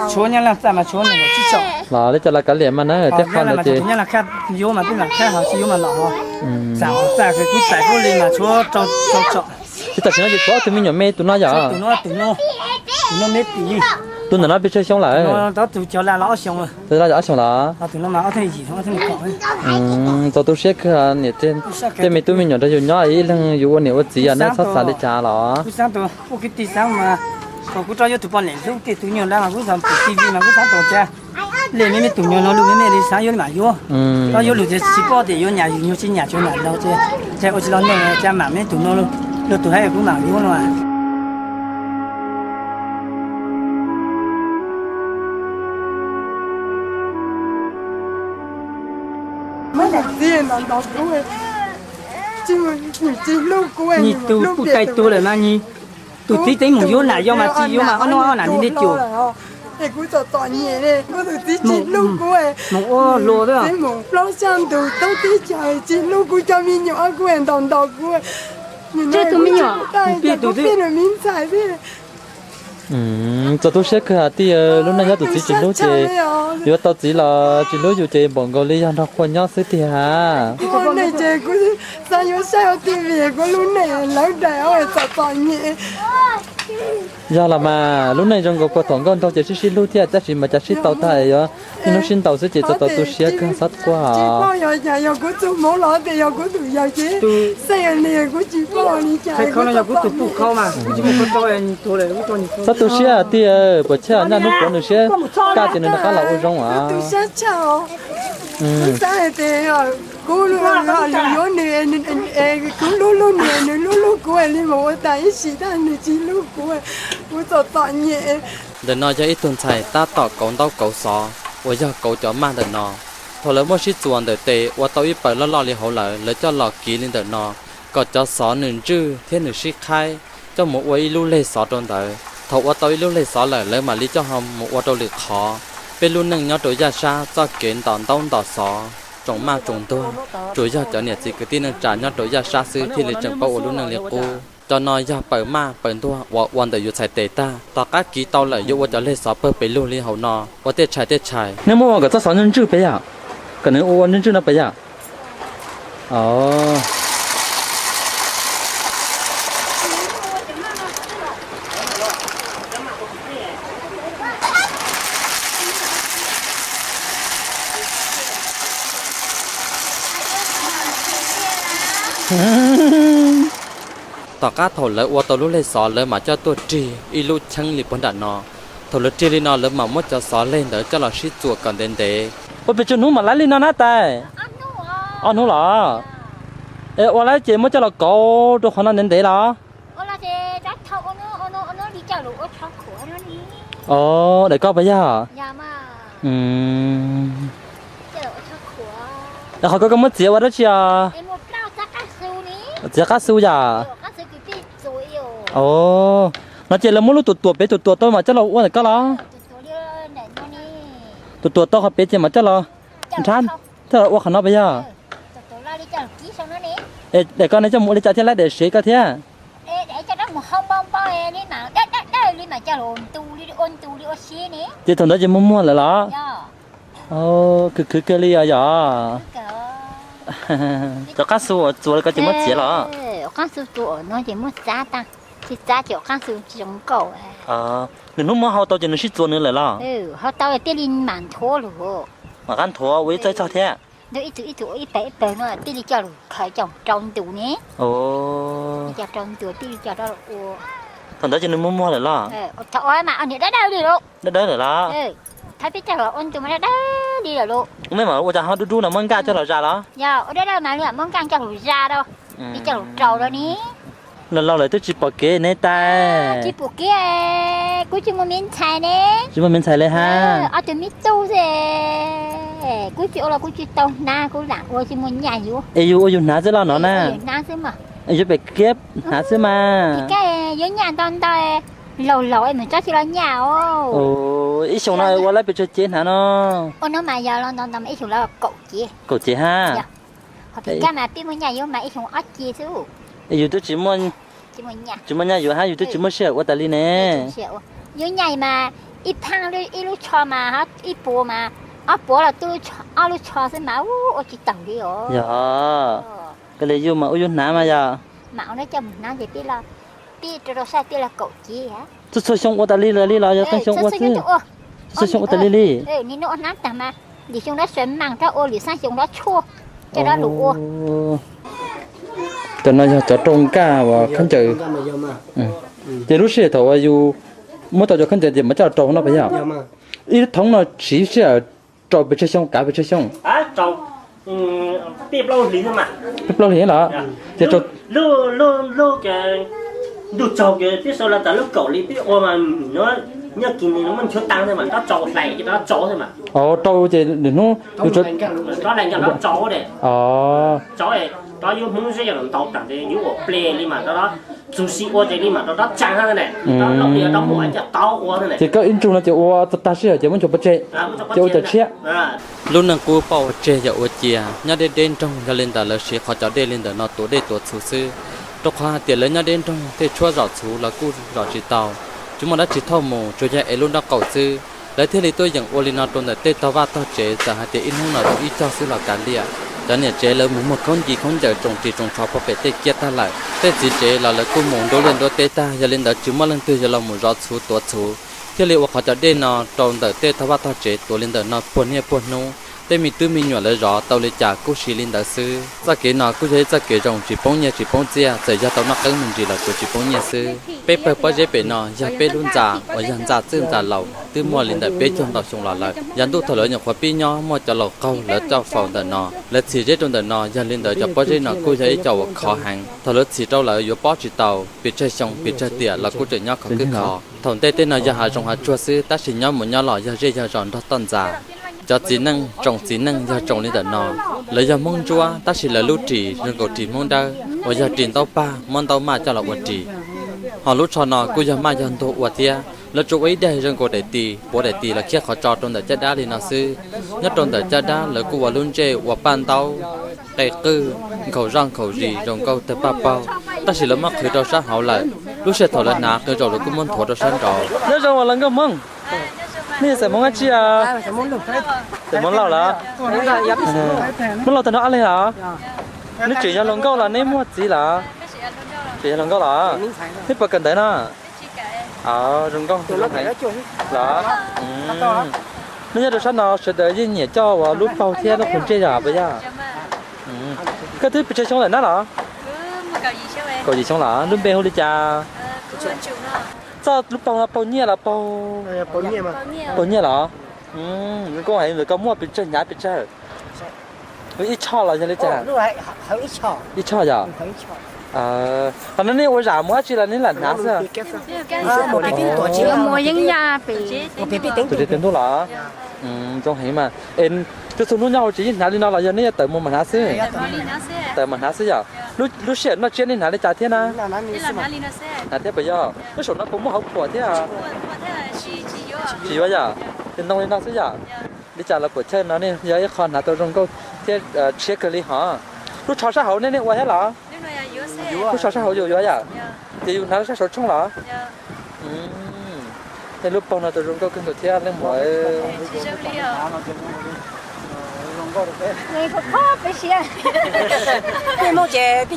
tshuav Nyab Laj txaj mas tshuav nees nkaum tsib tsom. Los li cas los kav liam mas na, tej qho ntawd ces Nyab Laj khab yuav mas twb mam khab, ho tsis yuav mas los ho. Txaj, txaj kuv txais kuv li mas tshuav rau tsom. Ces tam sim no ces tshuav ob tug me nyuam me tus no yom? Tus no, tus no me tim. Tus ntawm no pes tsawg xyoo lawm? Tus no ob xyoos lawm. Tus no ob xyoos lawm. Txaus tu siab kawg, niam tej me tub me nyuam nrog yus nyob ib leeg yus ua niam ua txiv yom, neb txhob xav li cas los? Kuv xav tus, kuv kwv tij xav mas, kom kuv rov yuav tus poj niam hlub tej tus nyuag nrab mas kuv xav tus tv mas kuv xav tus tias, li me me tus nyuag no lus me me li xav yuav li mam yuav. Rov yuav lus tias tsis paub tias yuav nyam yus nyuag tsis nyam tsuas nyam laus ces, ces ua tsis los neej ces mam me tus no, luag tus haib kuv mam yuav no. Nyias tus puj tais tuag lawm mas nyias tus txiv teev mus yuav nam yau mas tsis yuav mas ob hnub ob nam nti nti cuam. Es kuv txom txom nyem, kuv tus txiv tsis hlub kuv, mus ua hluas xwb, mus plaub xya ntus tau teb chaws tsis hlub kuv, cov me nyuam ob kuv ntaus ntaus kuv. Tus pib tus pib lub me ntxhais thiab. Txaus tu siab kawg tij, lub neej yog tus txiv tsis hlub ces yuav tau txiv los tsis hlub yus ces npaum nkaus li yog nrog qhua nyob xwb tiag. Kuv ua neej ces kuv xav yuav saib ua tv, kuv lub neej lawv daim txom txom nyem. Yog los mas lub neej zoo nkaus puag thaum nkauj nraug ces sib sib hlub thiab, tab sis mas cas sib tau tag es yuav niaj hnub sib ntaus xwb ces txaus txaus tu siab kawg, txhob quaj. Yog kuv tus hmov los tias yog kuv tus yawg ces xav li kuv tsis paub li cas. Txhob tu siab tij, puas chawj naj hnub puav nws siab kaj ces nws rov qab los ua zoo as. Kuv xav hais tias kuv yuav nws, kuv hlub hlub nws, nws hlub hlub kuv li mas ua tas ib sim tag nws tsis hlub kuv, kuv txom txom nyem. Ntawm no yog ib tug ntxhais tab tom kauv ntaub kauv xov uas yog kauv cov maj ntawm no. Thaum lawv muab sib txuas ntawm tes ua tau ib pawg loj loj li hauv lawm, lawv coj los kiv li ntawm no, kom cov xov nws ntswj thiab nws sib qhaib, coj mus ua ib lub leg xov rau ntawd. Thaum ua tau ib lub leg xov lawm, lawv mam li coj ho mus ua rau lwm qhov. Peb lub neej nyob rau yaj sab txoj kev ntos ntaub ntos xov tsoom maj tsoom ntuag, tsuas yog cov niam txiv kwv tij neej tsa nyob rau yaj sab xwb thiaj li tseem paub ua lub neej li qub. Cov no yog pawg maj pawg ntuag uas ua ntawm yus txhais tes tag, tom qab kiv tau lawm yuav ua cov leg xov pawg pes lug li hauv no ua tej tshais tej tshais. Nej muab ua kom txoj xov ntswj ntswj pes yam, kom nws ua ua ntswj ntswj no pes yam. Tom qab thaum lawv ua tau lub leg xov, lawv mam coj tuaj rig ib lub cheeb li puag nram no. Thaum lawv rig li no, lawv mam muab cov xov leg ntawd coj los sib txuas kom ntev ntev. Ua pes tsawg hnub mam laib li no na tais? Ob hnub los? Es ua laib ces muab coj los kauv rau qhov no ntev ntev los? Os, daim koj puas yog? Qhov koj, koj muab txiav ua dab tsi os? Txiav qab xu yom? Os, no ces lawv muab lub tuam tuam pem tuam tuam tau mas coj los ua ntawm koj los? Tuam tuam tau qhov pem ces mas coj los nrhab, coj los ua qhov no puas yog? Es daim koj ne coj mus ua li cas thiaj laib daim sev koj thiab? Ces thaum ntawd ces muag muag lawm los? Khwv khwv kawg li os yom. Cov qab xu uas txuas li ko ces muab txiav los? Qab xu txuas no ces muab txav tas, tsis txav ces qab xu tsis zoo nkauj. Nws hnub muab hau tau ces nws sib txuas nws lawm los? Hau tau thiaj li mam nthuav lawm. Mam qab nthuav ua ib txoj ib txoj thiab. Ib tug ib tug ua ib pawg ib pawg no thiaj li coj lug khaws coj rau ntus ne. Coj rau ntus thiaj li coj rau ua. Thaum ntawd ces nws muag muag lawm los? Thaum ua mas niam dawb dawb li lawm. Dawb dawb lawm los? Thaum peb coj los ua ntus mas dawb dawb li lawm lauj. Mej mam ua cas ho dub dub no muab nkaj coj los zas los? Yog ua dawb dawb mas li muab nkaj coj lug zas rau, li coj lug rau rau ne. Laus laus lawm twb tsis pom kev ne tais. Tsis pom kev, kuv tsis muaj me ntxhais ne. Tsis muaj me ntxhais li hab. Ob tug me tub xwb. Kuv tsis ua los kuv tsis tau hnav, kuv lam ua tsis muaj nyaj yuav. Es yus ua yus hnav xwb los no na? Yus hnav xwb mas. Es yus pem kiab hnav xwb mas. Yuav nyaj ntau ntau, laus laus es mus tsob tsis los nyaj os. Ib xyoos no ua lawm pes tsawg cev hnav no? Ua no mas yog los ntau ntau mas ib xyoos los kaum cev. Kaum cev hab. Qhov pem kab mas peb muaj nyaj yuav mas ib xyoos ob cev xwb. Es yus twb tsis muaj nyaj yuav hab, yus twb tsis muaj sij hawm ua tas li ne. Yuav nyaj mas ib phaab ib lub tsho mas ib puas mas ob puas los twb ob lub tsho xwb mas ua tsis taug li os. Yog, koj li yus mas ua yus hnav mas yog. Mas ua no coj mus hnav ces peb los, peb rau rau sab peb los kaum cev. Txhua txhua xyoo ua tas li lawm li los yog qee xyoo ua xwb? Txhua xyoo ua tas li li. Nim no ua hnav tag mas lwm xyoo dab sawv mas rov ua, lwm xab xyoo dab tshuaj coj dab lug ua. Cov no yog cov rau nkaj uas khaub ncaws. Ces lub sij hawm thaum uas yus muab tau cov khaub ncaws ces mam coj los rau no puas yog? Ib thoob no siv sij hawm rau pes tsawg xyoo, kav pes tsawg xyoo? Peb plaub hlis los? Ces ntug tsaug peb sau los tas lub kaum li peb ua mas nyob kis nws muaj nchuav taag xwb mas rov tsau hlais ces rov tsau xwb mas. Rau ces nws hnub rov hlais nkag rov tsau de. Rov yuav Hmoob zeb los ntau taag tes yuav ua ple li mas rov, txug si ua tes li mas rov rov tsaa hab ne. Rov loo li rov muaj coj tau ua ne. Ces koj ib ntsug no ces ua tag sij hawm ces muab ntsuag pov tseg, ces ua cov tshiab. Lub neej qub pauj ua tseg yog ua cia, nyob deb deb nroog, yog li ntawd lawv siv qhov cov dej li ntawm no tuav dej tuav txhuv xwb. Rau qhov hais tias lawv nyob deb nroog tej tshuab zom txhuv los kuj zom tsis tau, tsis muaj dab tsi thauj mus, tsuas yog ev lub nraub qaum xwb. Lawv thiaj li tuaj yeem ua li no rau ntawm tej tog vaj tog tsev, txawm hais tias ib hnub no yog ib caug xwb los kav liam. Cov niam tsev lawv mus muag khaub ncaws khaub ncaws tsoos ris tsoos tsho puag pem tej kiab tag lawm. Tej txiv tsev los lawv kuj mus nruab liaj nruab teb tag, yog li ntawd tsis muaj leej twg yuav los mus zov txhuv tuav txhuv, thiaj li ua qhov cov dej no rau ntawm tej tog vaj tog tsev tuav li ntawm no puag niaj puag hnub. Tej me tub me nyuam lawv zov tau li cas kuj siv li ntawd xwb. Txoj kev no kuj yog ib txoj kev zoo tsis poob nyiaj tsis poob txiaj, txawm yog tau noj qeeb me ntsis los tsuas tsis poob nyiaj xwb. Peb pawg pob zeb pem no yog peb lub ntxa uas yog ntxa txwj ntxa laus twb muaj li ntawm peb caug ntau xyoo los lawm. Yav ntuj thaum lawv nyuam qhuav pib nyob muaj cov laus qaug lawv coj faus ntawm no, lawv txhim zeb rau ntawm no, yog li ntawd cov pob zeb no kuj yog ib co uas khov heev. Thaum lawv txhim rau lawm yuav pob tsis tau, pes tsawg xyoo pes tsawg tiam los kuj tseem nyob khov khwb khov. Thaum ntej tej no yog hav zoov hav tsuag xwb, tab sis nyob mus nyob los yog zej yog zos nrog toj ntxas. Cov txiv neej tsoom txiv neej yog tsoom li ntawm no, lawv yog Hmoob Ntsuab tab sis lawv lub ris zoo nkaus ris Hmoob Dawb uas yog ris ntaub pag muab ntaub maj coj los ua ris. Ho lub tsho no kuj yog maj yog ntuag ua thiab. Lawv tsuas ua ib daim zoo nkaus daim tis, puav daim tis los khiab qhov tso rau ntawm caj dab li no xwb. Nyob rau ntawm caj dab lawv kuj ua lub ntsej ua paj ntaub, qe qwj, nkhaus zoj nkhaus zis zoo nkauj tawg paj paug, tab sis lawv muab qhwv rau sab hauv lawm. Lub sij hawm thaum lawv hnav qee zaum lawv kuj muab nthuav rau sab nraud. Nyob zoo os laus nkauj Hmoob. Nej yog xeem Hmoob dab tsi os? Xeem Hmoob Lauj los? Hmoob Lauj tag nrho ob leeg los? Neb tseem yog hluas nkauj los neb muaj txiv los? Tseem yog hluas nkauj los? Neb puas kawm ntawv no? Zoo nkauj los? Neb nyob rau sab no sawv daws yeej nyiam coj ua lub paug thiab lub qhov ntsej yog puas yog? Koj twb pes tsawg xyoo lawm na los? Kaum yim xyoo los? Lub npe hu li cas? Txoj lub paug no paug nyiaj los paug? Paug nyiaj los? Zoo nkauj heev, koj muaj pes tsawg, hnyav pes tsawg? Ib tsho los yog li cas? Ib tsho yog? Ho no nej ua zam mus dab tsi los nej lam hnav xwb? Tus tsev twb ntuj los? Zoo heev mas. Es txhua txhua hnub nyob hauv tsev yeej hnav li no los yog nej yuav tawm mus mam hnav xwb? Tawm mam hnav xwb yom. Lub sij hawm noj tsiab nej hnav li cas thiab na? Hnav thiab puas yog? Lub saum no puas muaj hauv phuam thiab? Tsis yuav yom? Ces ntoo li no xwb yom? Li cas los puam chawj no nej yog ib qho hnav tau zoo nkauj thiab tshiab kawg li hos. Lub tsho sab hauv nej nej ua thiab los? Lub tsho sab hauv yus yuav yom? Ces yus hnav lub sab saud tshooj los? Tej lub paug no tau zoo nkauj kawg nkaus thiab leej muam.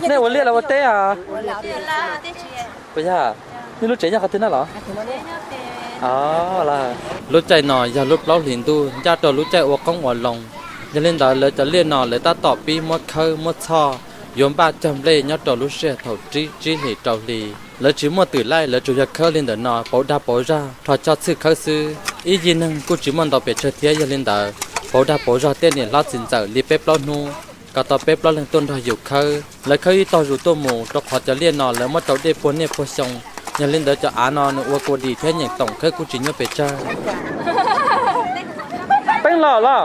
Nej ua liaj los ua teb os? Puas yog? Nej lub tsev nyob qhov twg na los? Lub caij no yog lub plaub hlis ntuj ncaj rau lub caij ua qoob ua loo, yog li ntawd lawv cov liaj no lawv tab tom pib muab khawb muab txhoj, yuav npaj cog nplej nyob rau lub sij hawm thaum tsib hlis rau hli. Lawv tsis muaj twm laij, lawv tsuas yog khawb li ntawm no pauv dag pauv zog rho coj txhwj khawb xwb. Ib yig neeg kuj tsis muaj ntau pes tsawg thiab, yog li ntawd pauv dag pauv zog tej niam hlob txiv ntxawm li peb plaub hnub kom tau peb plaub leeg tuaj nrog yus khawb. Lawv khawb ib tog zus tuaj mus rau qhov cov liaj no lawv muab rau dej puag niaj puag xyoo, yog li ntawd cov av no nws ua kua dis thiab nyeem toom khawb kuj tsis nyuaj pes tsawg. Peeb los los?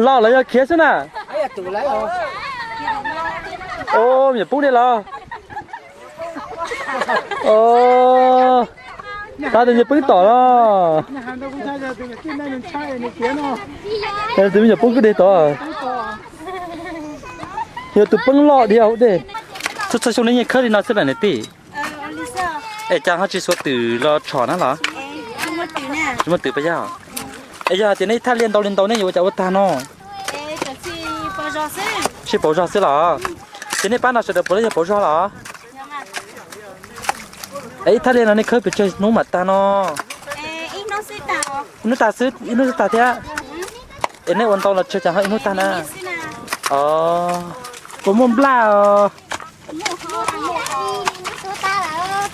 Los los yog khiav xwb na? Ua me nyuam poob dej los? Tab tus me nyuam poob tom los? Tus me nyuam poob kwj deg tod. Yog tus poob loj dhia hauv dej. Txhua txhua xyoo nej yeej khawb li no xwb na niam tij? Es cas ho tsis xuav twm los tshom na los? Tsis muaj twm puas yog? Es yog hais tias nej thaj liaj ntau li ntau nej yuav ua cas ua tag no? Sib pauv zog xwb los? Ces nej pab no sawv daws puav leej yog pauv zog los? Es ib thaj liaj no nej khawb pes tsawg hnub mam tag no? Ib hnub tag xwb, ib hnub xwb tag thiab. Es nej ua ntau los tsawg cas ho ib hnub tag na? Puas muaj nplaj os?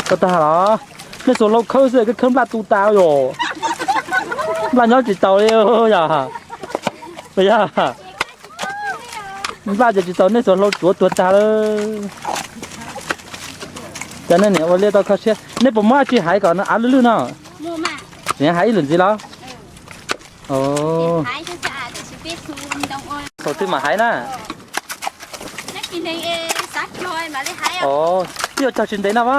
Tau tag los? Nej xuas hlau khawb xwb, khawb nplaj tu tas yom. Nplaj nyob tsis taus li yom. Puas yog? Nplaj ces tsis taus, nej xuas hlau tsuav tuag tag lawm. Cas nej niam ua liaj tau kho siab. Nej puas muab dab tsi haiv kom av lwj lwj no? Tseem haiv ib lwm ntxiv los? Thaum twg mam haiv na? Twb yuav cog tsis ntev no as.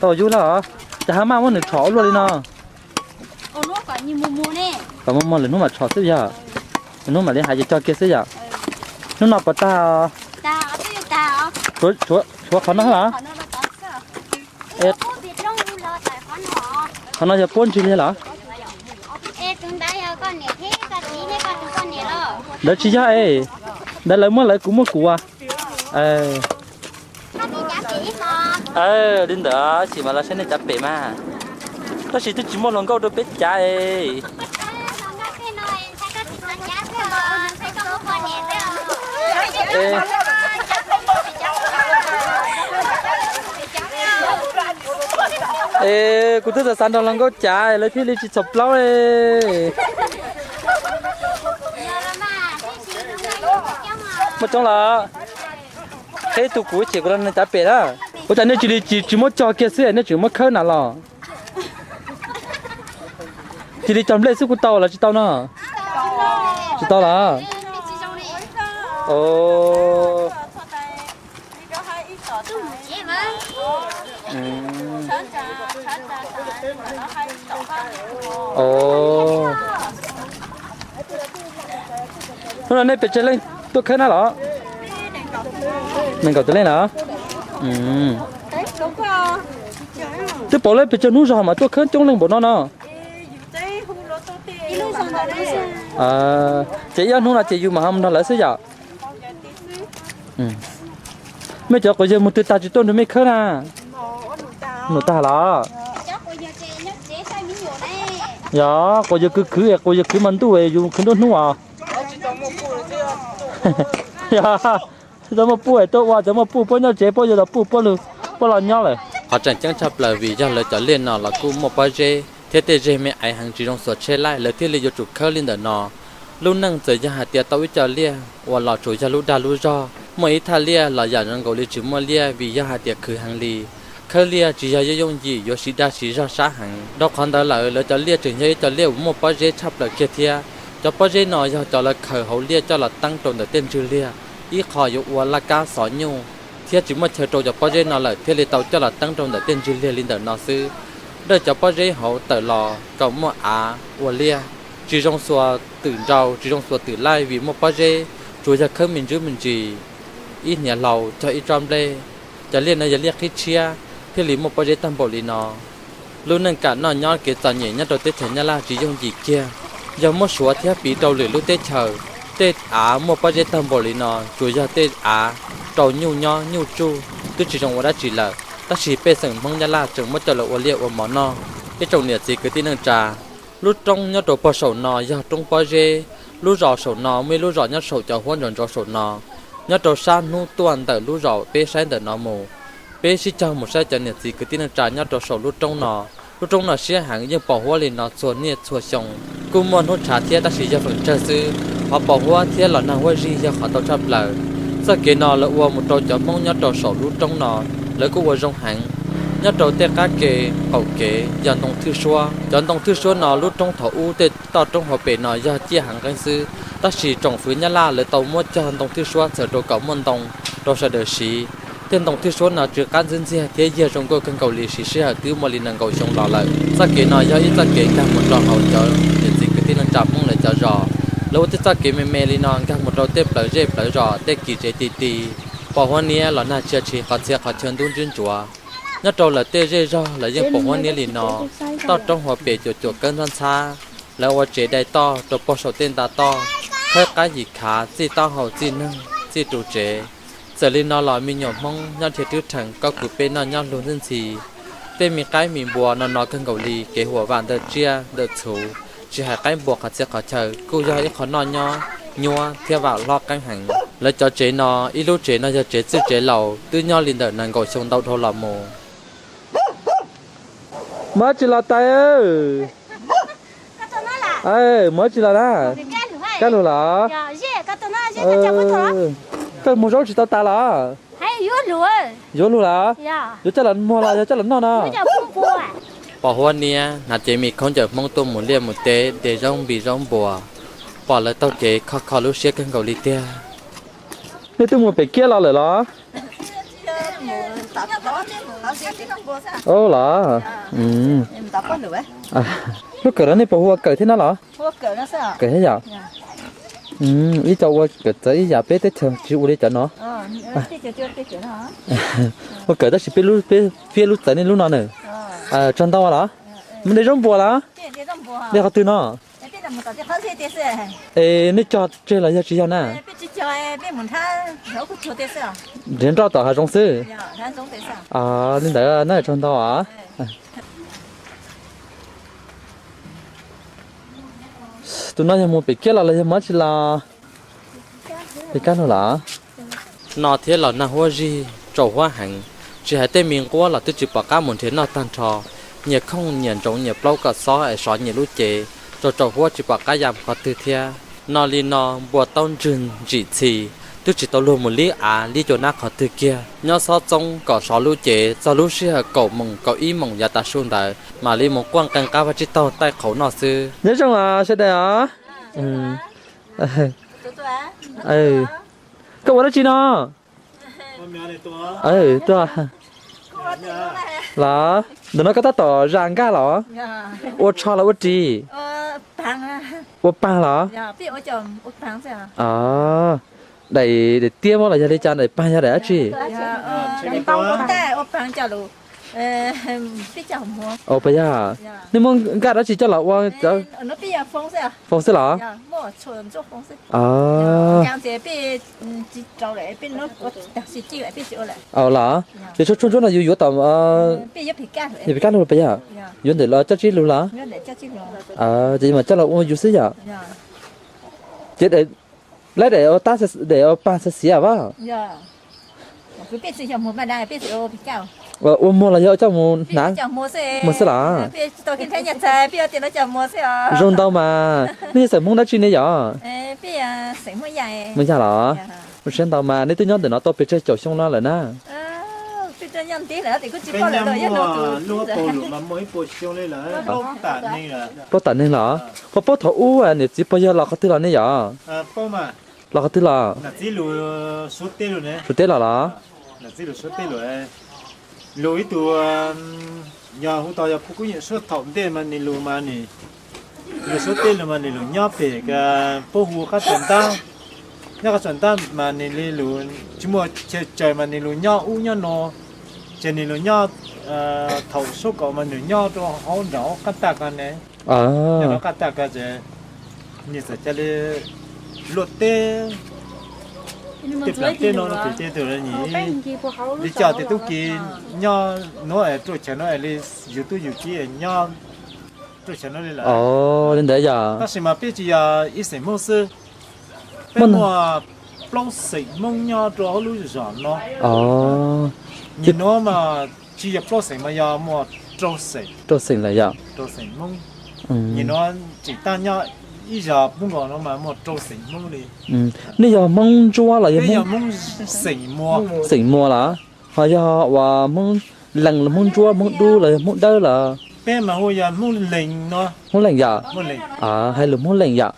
Tau yub lawm os. Cas ho maj muab nws tshom ua luaj li no? Kom muaj muaj lwm hnub mam tshom xwb yog. Lwm hnub mam li hais ces cog kiag xwb yom. Hnub no puas tag? Tshuav qhov no los? Qhov no yog puab ntsig li los? Ntawd tsis yog es, ntawd lawv muab lawv kuv muab kuv as. Li ntawd sim mas los saib nej cav pem mas. Tab sis twb tsis muaj hluas nkauj rau peb cav es. Es kuv twb xav xav nrog hluas nkauj cav lawv thiaj li tsis txhaum plaub. Muaj coob los? Qheb tus kuv ces kuv los nws cav pem na. Ua cas nej cia li tsis muab cog kiag xwb nej tseem muab khawb na los? Cia li cog nplej xwb kuj tau los tsis tau no? Tsis tau los? Hnub no nej pes tsawg leej tuaj khawb na los? Nees nkaum tawm leej los? Twb pauv lawm pes tsawg hnub zog mas tuaj khawb coob leej npaum no no? Ces ib ob hnub no ces yus mam ho mus nrog lawv xwb yom? Mej cov quas yawg mus twg tag tsis tuaj nrog mej khawb na? Num tag los? Yog quas yawg khwv khwv, quas yawg khwv mas ntuj yus khwv nruab hnub os. Yog tsis tau muaj puj tuaj ua, tsis tau muaj puj puab nyob tsev, puab yuav tau puj puab lug, puab los nyob lawm. Qhov tseem ceeb tshaj plaws vim yog lawv cov liaj no los kuj muaj pob zeb thiab tej zeg me aiv heev tsis zoo xuas tsheb laij, lawv thiaj li yuav tsum khawb li ntawm no. Lub neej txawm yog hais tias tau ib co liaj uas los tsuas yog lub dag lub zog, muaj ib thaj liaj los yam zoo nkaus li tsis muaj liaj vim yog hais tias khwv heev li. Khawb liaj tsis yog yooj yooj yim yuav siv dag siv zog sab heev. Rau qhov ntawd lawm lawv cov liaj tseem yog ib co liaj uas muaj pob zeb tshaj plaws kiag thiab. Cov pob zeb no yog cov lawv khaws hauv liaj coj los teeb rau ntawm tej ntswg liag, ib qho yuav ua laj kab xov nyuj, thiab tsis muaj chaw rau cov pob zeb no lawm thiaj li tau coj los teeb rau ntawm tej ntswg liag li ntawm no xwb. Dawj cov pob zeb hauv tawm los kom muaj av ua liaj, tsis zoo xuas twm nrau tsis zoo xuas twm laij vim muaj pob zeb, tsuas yog khawb me ntsis me ntsis, ib hniav hlau cog ib tsob nplej. Cov liaj no yog liaj qhib tshiab thiaj li muaj pob zeb tag npaum li no. Lub neej kam noj nyob kev txom nyem nyob rau teb chaws Nyab Laj tsis yooj yim kiag. Yog muab suav thiab piv rau lwm lub teb chaws, tej av muaj pob zeb tag npaum li no tsuas yog tej av rau nyuj nyob nyuj tsuj twb tsis zoo ua dab tsi lawm, tab sis pej xeem Hmoob Nyab Laj tseem muab coj los ua liaj ua mov noj. Ib tsoom niam txiv kwv tij neej tsa, lub roob nyob rau pog saum no yog roob pob zeb. Lub zos saum no muaj ib lub zos nyob saum cov huab ntsaus ntsoov saum no, nyob rau sab hnub tuaj ntawm lub zos peb saib ntawm no mus. Peb sib cog mus saib cov niam txiv kwv tij neej tsa nyob rau saum lub roob no. Lub roob no siab heev yeej pos huab li no txhua niaj txhua xyoo. Kuj muaj hnub tshav thiab tab sis yog feem tsawg xwb, qhov pos huab thiab los nag huab zig yog qhov tau tshaj plaws. Txoj kev no lawv ua mus rau cov Hmoob nyob rau saum lub roob no, lawv kuj ua zoo heev. Nyob rau tej qab ke qaum kev yog ntoo thwj suab. Cov ntoo thwj suab no lub roob thaum ub tej toj roob hauv pes no yog ciaj heev qeeb xwb, tab sis tsoom fwv Nyab Laj lawv tau muab cog ntoo thwj suab txhawm rau kom muaj ntoo rau sawv daws siv. Tej ntoo thwj suab no tsw qab ntxwb ntxiag thiab yiag zoo nkauj kawg nkaus li siv sij hawm twb muaj li nees nkaum xyoo los lawm. Txoj kev no yog ib txoj kev nkag mus rau hauv cov niam txiv kwv tij neej tsa Hmoob lawv cov zos. Lawv ua tej txoj kev me me li no nkag mus rau tej plawv zej plawv zos tej kis tsev ti ti. Pos huab niab los nag tsia tshis qhov txhia qhov chaw ntub ntswb ntsuav. Nyob rau lawv tej zej zog lawv yeej pos huab niab li no. Toj roob hauv pes cuam cuam kawb ntxhab ntxhab. Lawv ua tsev dai toj rau pog saum tej nta toj, khawb qab yim khav txij taub hau txij neeg txij ru tsev. Txawm li no los me nyuam Hmoob nyob dhia twb rhees koj kuv peb noj nyob lug ntxwb ntxhi. Tej me qaib me npua no no kawg nkaus li kev huam vam ntawm tsiaj ntawm txhuv, tsis hais qaib npua qhov txhia qhov chaw kuj yog ib qho noj nyob nyuab thiab vam hlob qeeb heev. Lawv cov tsev no, ib lub tsev no yog tsev txwj tsev laus twb nyob li ntawm nees nkaum xyoo ntau dhau los mus. Muaj tsis los tais, muaj tsis los na. Kab lug los? Koj muag zaub tsis tau tas los? Yuav lug los? Yuav coj los muag los yog coj los noj no? Pom huab niab hnav cev me khaub ncaws Hmoob tuaj mus liaj mus teb de zaub npis zaub npua, pom lawv taug kev kho kho lub siab kawg nkaus li tiag. Nej twb mus pem kiab los lawm los? Ub los, lub kawm no nej puas hu ua kawm thiab no los? Kawm thiab yom? Ib co ua kawm txawv ib yam peb teb chaws tsis ua li cov no. Ua kawm tab sis peb fiab lub txawv nej lub no na. Tsaug ntau los? Mus de zaub npua los? De qhov twg no? Es nej cog tseg los yog tsis yog na? Nrhiav nroj tom hav zoov xwb. Li ntawd na tsaug ntau os. Tus no yog mus pem kiab los los yog mus dab tsi los? Pem kab lug los? No thiab los nag huab zig, tsaus huab heev, tsis hais tej me nquab los twb tsis pom qab mus nrhiav noj tag nrho. Nyias khooj nyias ntsoov nyias plaub kom xob es sov nyias lub cev, tsaus tsaus huab tsis pom qab ya mus qhov twg thiab. No li no npua taub ntswg ntsim txhis, twb tsis tau luag mus lib av lib cua nab qhov twg kiag. Nyob xob txoob kom sov lub cev txog lub sij hawm kaum moos kaum ib moos yav tav su ntawd mam li mus quaj nqee qab vaj tsib taug taij qhauv noj xwb. Nyob zoo os sawv daws os. Koj ua dab tsi no? Tuaj los? Ntawm no koj tab tom zas nkaj los? Ua tsho los ua ris? Ua paag los? Daim, daim tiab muab los yog li cas, daim paag yog daim dab tsi? Ua pas yog, nej muab nkaj dab tsi coj los ua? Foos xwb los? Los? Ces tshuaj ntsuab no yus yuav tom, yog pem kaj lug pas yog? Yuav ntawm los coj tsib lug los? Ces mas coj los ua yus xwb yom? Ces laib daim ua tab, daim ua paag xav xiav vas. Ua muag los yog coj mus hnav? Muag xwb los? Zoo ntau mas. Nej yog xeem Hmoob dab tsi ne yom? Muag Yaj los? Zoo siab ntau mas. Nej twb nyob ntawm no tau pes tsawg caum xyoo no lawm na? Plaub tam neeg los? Puas paub thaum ub niam txiv pog yawg los qhov twg los ne yom? Los qhov twg los? Suav teb los los? Lug ib tug, yog hu tau yog phooj ywg Suav thaum ntej mas nws lug mas nws, lug Suav teb lug mas nws lug nyob pem puab hu Qab Tsuas Ntab. Nyob Qab Tsuas Ntab mas nws li lug tsis muaj chaw tsaws mas nws lug nyob ub nyob no, ces nws lug nyob thaum suab kaum mas nws nyob rau hauv nram hauv qab tag ko ne. Nyob rau qab tag ko ces nws txawm cia li luaj teb, tej plaws teb no no pem tej tug nws li cas ces tub ki nyob nuav es ruaj chaw no es li yug tub yug kiv nyob ruaj chaw no li lawm. Li ntawd yog? Tab sis mas peb tsis yog ib xeem Hmoob xwb, peb muaj plaub xeem Hmoob nyob rau hauv lub zos no. Nim nuav mas tsis yog plaub xeem mas yog muaj rau xeem, rau xeem lawm yog? Rau xeem Hmoob. Nim nuav tseem tag nyob ib zos Hmoob Nkaus no mas muaj rau xeem Hmoob li. Nej yog Hmoob Ntsuab los yog Hmoob? Xeem Muas. Xeem Muas los? Ho yog uas Hmoob Lees los Hmoob Ntsuab, Hmoob Dub los yog Hmoob Dawb los? Peb mas hu yog Hmoob Lees no. Hmoob Lees yom? Hais lus Hmoob Lees yom?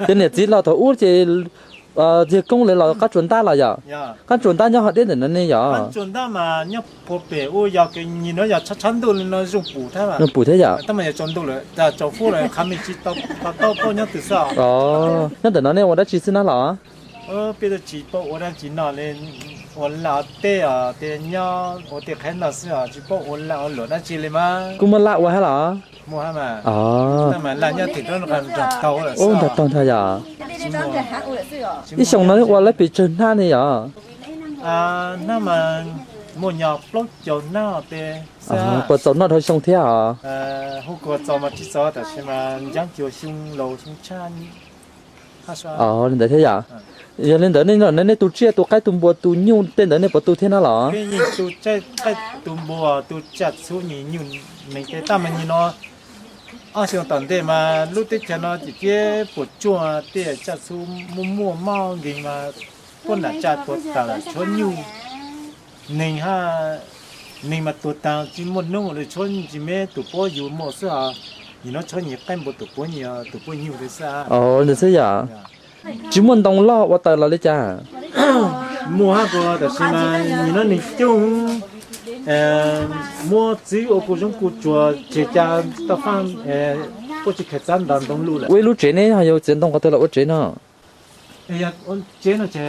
Cov niam txiv los thaum ub ces yawg koob lawv los Qab Tsuas Ntab los yom? Qab Tsuas Ntab nyob hov deb ntawm no ne yom? Nyob puag pem ub yog nim nuav yog tshab tshab ntuj li no zoo pum thiab. Zoo pum thiab yom? Tab mas yog tsaus ntuj lawm, tsaus fuab lawm qha me tsis tau paub nyob twg xwb. Nyob ntawm no nej ua dab tsi xwb na los? Peb tsis paub ua dab tsi no li, ua laj ua teb os, tej nyob ua tej qhab no xwb os, tsis paub ua laj ua luam dab tsi li mas. Kuj muaj laj ua hab los? Muaj hab mas. Tab mas laj nyob tim roob nrog taug lawm xwb. Nrog taug ntag yom? Ib xyoos no ua lawv pes tsawg hnab ne yom? Hnab mas muaj nyog plaub caug hnab tej xwb. Puas txaus noj dhau xyoo thiab os? Hu kuas txaus mas tsis txaus tab sis mas ncaab cuag xyoo laus xyoo tshab. Li ntawd thiab yom? Yog li ntawd nej, nej tu tsiaj tu qaib tu npua tu nyuj tej ntawd nej puas tu thiab na los? Peb yeej tu qaib tu npua tu tsiaj txhu nyuj nees tej tab mas nim no ob xyoo tom ntej mas lub teb chaws no ces ciaj puas tsuaj tej tsiaj txhu muaj muaj mob nkeeg mas puab nam tsa tuag tag lawm tshuav nyuj neeg hab, neeg mas tuag tag tsis muaj noob li, tshuav ntsis me tus puab yug muaj xwb os. Nim no tshuav nyuj qaib npua tus puab, tus puab nyuj li xwb. Ntawd xwb yom? Tsis muaj ntoo loj ua taws los li cas? Muaj hab kuv tab sis mas nim no neeg coob, muab txwv ua kuj zoo kuj tsuag tseg ca toj faaj, puab tsis khaws txav nrog ntoo luj lawm. Ua ib lub tsev ne yog yuav txiav ntoo qhov twg los ua tsev no? Tsev no ces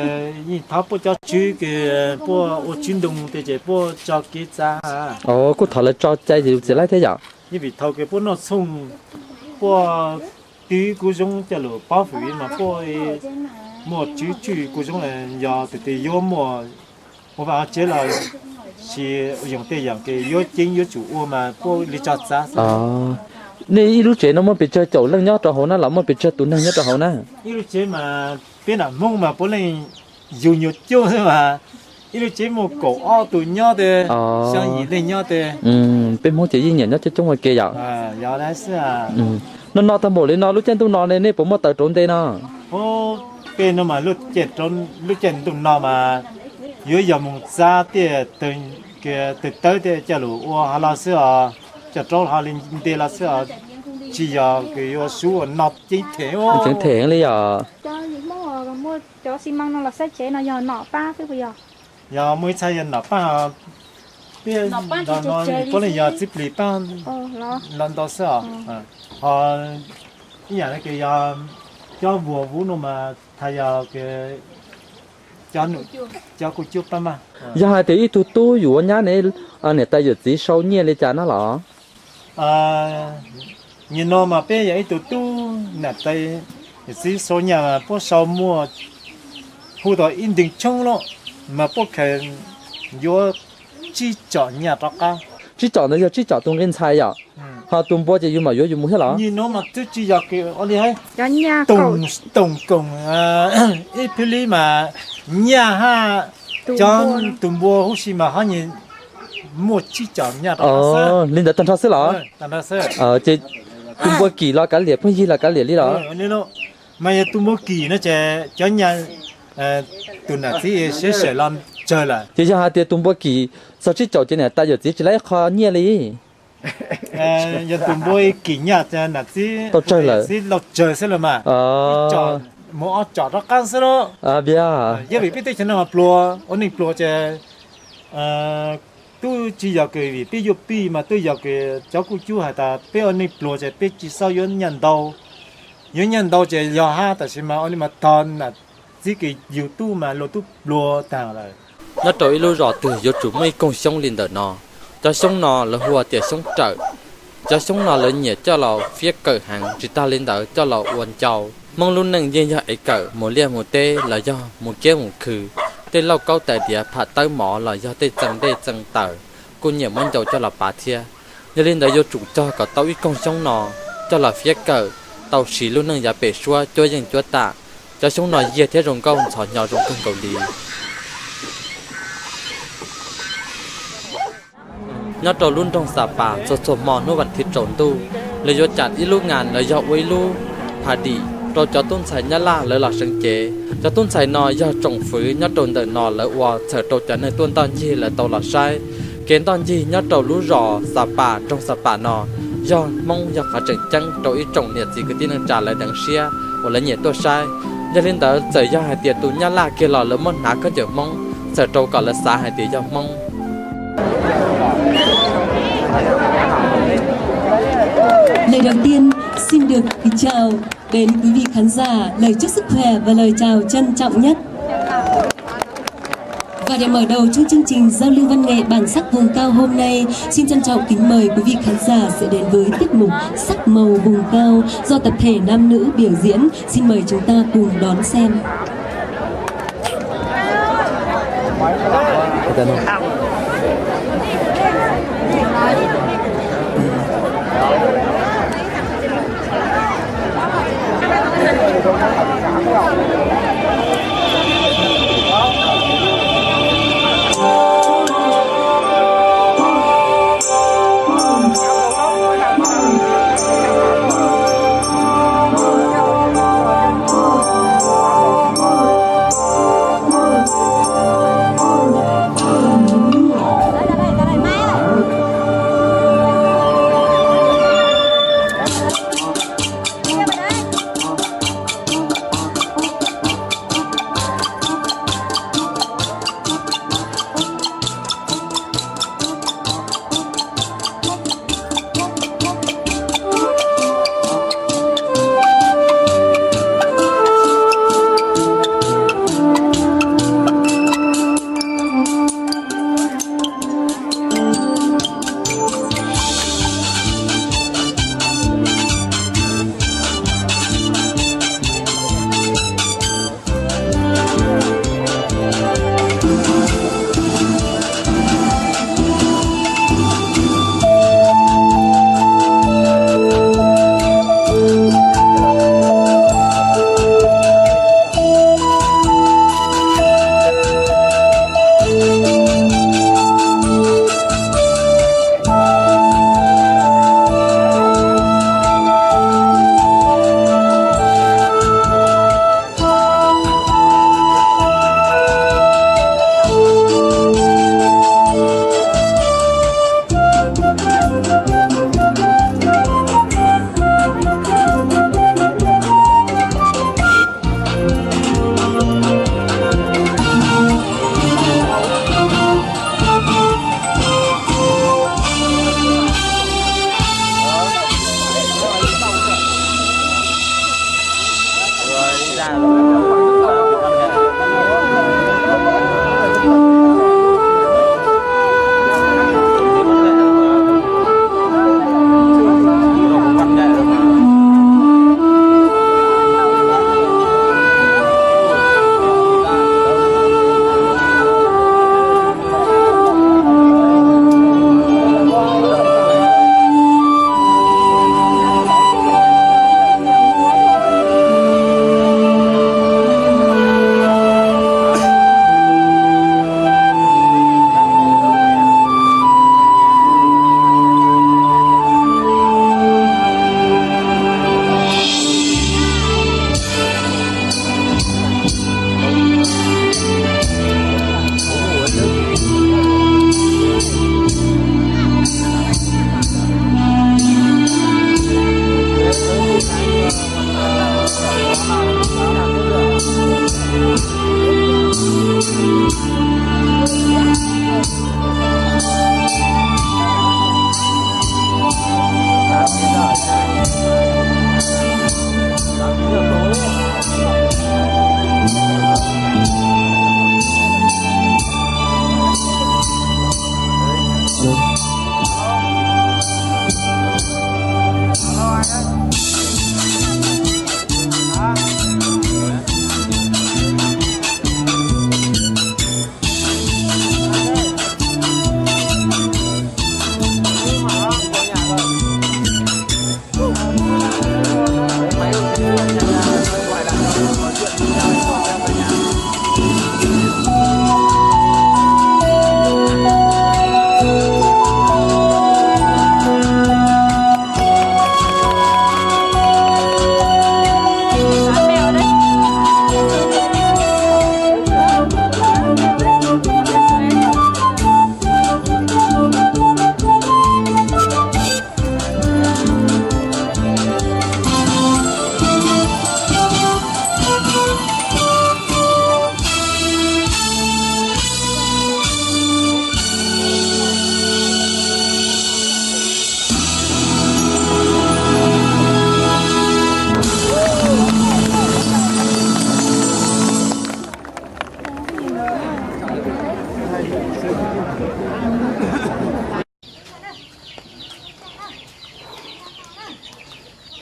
yeej thov puab cov tswv, puab ua tswv ntoo tej ces puab tso kev txav. Kuj thov lawv tso cai ces yus txiav laib thiab yom? Yeej vim thaum kws puab noj txhooj, puab twv kuj zoo coj lug pob fwm mas puab muaj tswv tswj kuj zoo, yog tus twg yuav muaj ua vaj tsev los sis yoog tej yaam kws yuav ceev yuav tsum ua mas puab li tso txav xwb. Nej ib lub tsev no muaj pes tsawg caum leej nyob rau hauv na los muaj pes tsawg tus neeg nyob rau hauv na? Ib lub tsev mas peb nam Hmoob mas puav leej yug nyuag cuab xwb mas, ib lub tsev muaj kaum ob tug nyob tej, xyaa yim leej nyob tej. Peb Hmoob ces yeej nyiam nyob coob coob ua ke yom? Yog li xwb. No no tag npaum li no lub caij ntuj no ne nej puas muaj taws rauv nte no? Peb no mas lub caij ntuj no mas yuav yog moog txav tej tawg tawb tej coj lug ua hov los xwb os, coj rauv hov li nte los xwb os, tsis yog kws yuav sub ua no ceeb them. Ceeb them li yom? Cov xi măng no los xab tsev no yog nom pab xwb puas yog? Yog muaj ib txhia yog nom pab, peb no puav leej yog txiv plig pab los ntau xwb os. Ho ib yaam no kws yog cov vuas vuv no mas txhais yog kws cov kuj cuab pab mas. Yog hais tias ib tug tub yuav nyab ne, niam tais yawm txiv sau nyiaj li cas na los? Nim no mas peb yog ib tug tub, niam tais yawm txiv sau nyiaj mas puab sau muaj hu tau ib nteeg tshoob lawm mas puab khaws yuav tsib tsom nyiaj rov qab. Tsib tsom ntawd yog tsib tsom tus nqi ntxhais yom? Ho tus npua ces yus mam yuav yus mus thiab los? Nim no mas twb tsis yog kws ua li hab, toom koom ib phib li mas nyiaj hab, Cov tus npua huv si mas ho nyuam muaj tsib caum nyaj rau xwb. Li ntawd tag nrho xwb los? Ces tus npua kim los kav liam, phooj ywg los kav liam li los? Mas yog tus npua kim no ces cov nyaj, tus nam txiv siab sawm los tsawg lawm. Ces yog hais tias tus npua kim txog tsib caum ces niam tais yawm txiv tsis laib ib qho nyiaj li. Yog tus npua kim nyaj nam txiv tau tsawg lawm, txiv laus tsawg xwb los mas, mus ob tsom rov qab xwb lauj. Yog vim peb teb chaws no mas pluag, ua neej pluag ces twb tsis yog kws vim peb yuav pij mas twb yog kws cov kuj cub hais tas peb ua neej pluag ces peb tsis txhob yuav nyaj ntau. Yuav nyaj ntau ces yog hab, tab sis mas ua li mas tog nam txiv kws yug tub mas luag tub pluag tag lawm. Nyob rau ib lub zos twg yuav tsum muaj ib koog xyoob li ntawm no. Cov xyoob no lawv hu ua tias xyoob rawm. Cov xyoob no lawv nyiam coj los fiab kawm heev, tsis tag li ntawd coj los ua ncau. Hmoob lub neej yeej yog ev kawm mus liaj mus teb los yog mus kiab mus khw. Tej lauj kaub tais diav, pham tawb mov los yog tej txee dej txee taws kuj nyiam muab ncau coj los pav thiab. Yog li ntawd yuav tsum cog kom tau ib koog xyoob no coj los fiab kawm, tau siv lub neej yav pem suab cuab yeej cuab tam. Cov xyoob no yiag thiab zoo nkauj ntxhov hnyo zoo kawg nkaus li. Nyob rau lub nroog Xa Pas, txhua txhua hmo hnub vas thiv tsaus ntuj, lawv yuav cam ib lub ngas los yog ua ib lub pha dim rau cov tub ntxhais Nyab Laj lawv los seev cev. Cov tub ntxhais no yog tsoom fwv nyob rau ntawm no lawv ua txhawm rau cov neeg tuaj ntoj ncig lawv tau los saib. Kev ntoj ncig nyob rau lub zos Xa Pas, nroog Xa Pas no yog Hmoob, yog qhov tseem ceeb rau ib tsoom niam txiv kwv tij neej tsa lawv deev siab uas lawv nyiam tuaj saib. Yog li ntawd txawm yog hais tias tus Nyab Laj kiag los lawv muab hnav khaub ncaws Hmoob txhawm rau kom lawv xav hais tias yog Hmoob. Lời đầu tiên, xin được kính chào đến quý vị khán giả lời chúc sức khỏe và lời chào trân trọng nhất. Và để mở đầu cho chương trình giao lưu văn nghệ bản sắc vùng cao hôm nay, xin trân trọng kính mời quý vị khán giả sẽ đến với tiết mục Sắc màu vùng cao do tập thể nam nữ biểu diễn. Xin mời chúng ta cùng đón xem.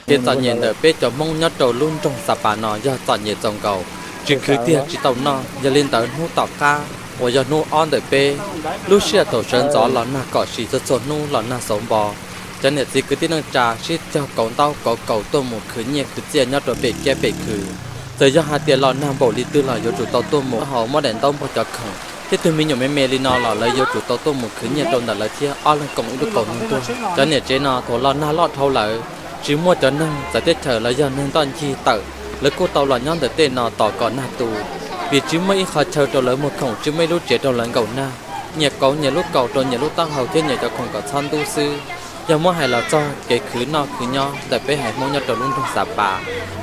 Kev txom nyem ntawm peb cov Hmoob nyob rau lub nroog Xa Pas no yog txom nyem txaus nkaus, tsis khwv tiag tsis tau noj. Yog li ntawd hnub tom qab uas yog hnub ob ntawm peb, lub sij hawm thaum sawv ntxov los nag kom sis txhua txhua hnub los nag xauv npo, cov niam txiv kwv tij neej tsa sib cog kauv ntaub kauv kaus tuaj mus khwv nyiaj khwv txiaj nyob rau pem kiab pem khw. Txawm yog hais tias los nag npaum li twg los yuav tsum tau tuaj mus hauv muab daim ntaub npog cov khoom. Tej tug me nyuam me me li no los lawv yuav tsum tau tuaj mus khwv nyiaj rau ntawm lawv thiab ob leeg koom ib lub kaus ntuag. Cov niam tsev no thaum los nag loj dhau lawm, tsis muaj cov neeg txawv teb chaws los yog neeg ntoj ncig tawm, lawv kuj tau los nyob ntawm tej no tos kom nag tu, vim tsis muaj ib qho chaw rau lawv muag khoom, tsis muaj ib lub tsev rau lawv nkaum nag, nyias kauv nyias lub kaus rau nyias lub taub hau thiab nyias cov khoom kom txhob ntub xwb. Yog muab hais los txog kev khwv noj khwv nyob ntawm peb haiv Hmoob nyob rau lub nroog Xa Pas,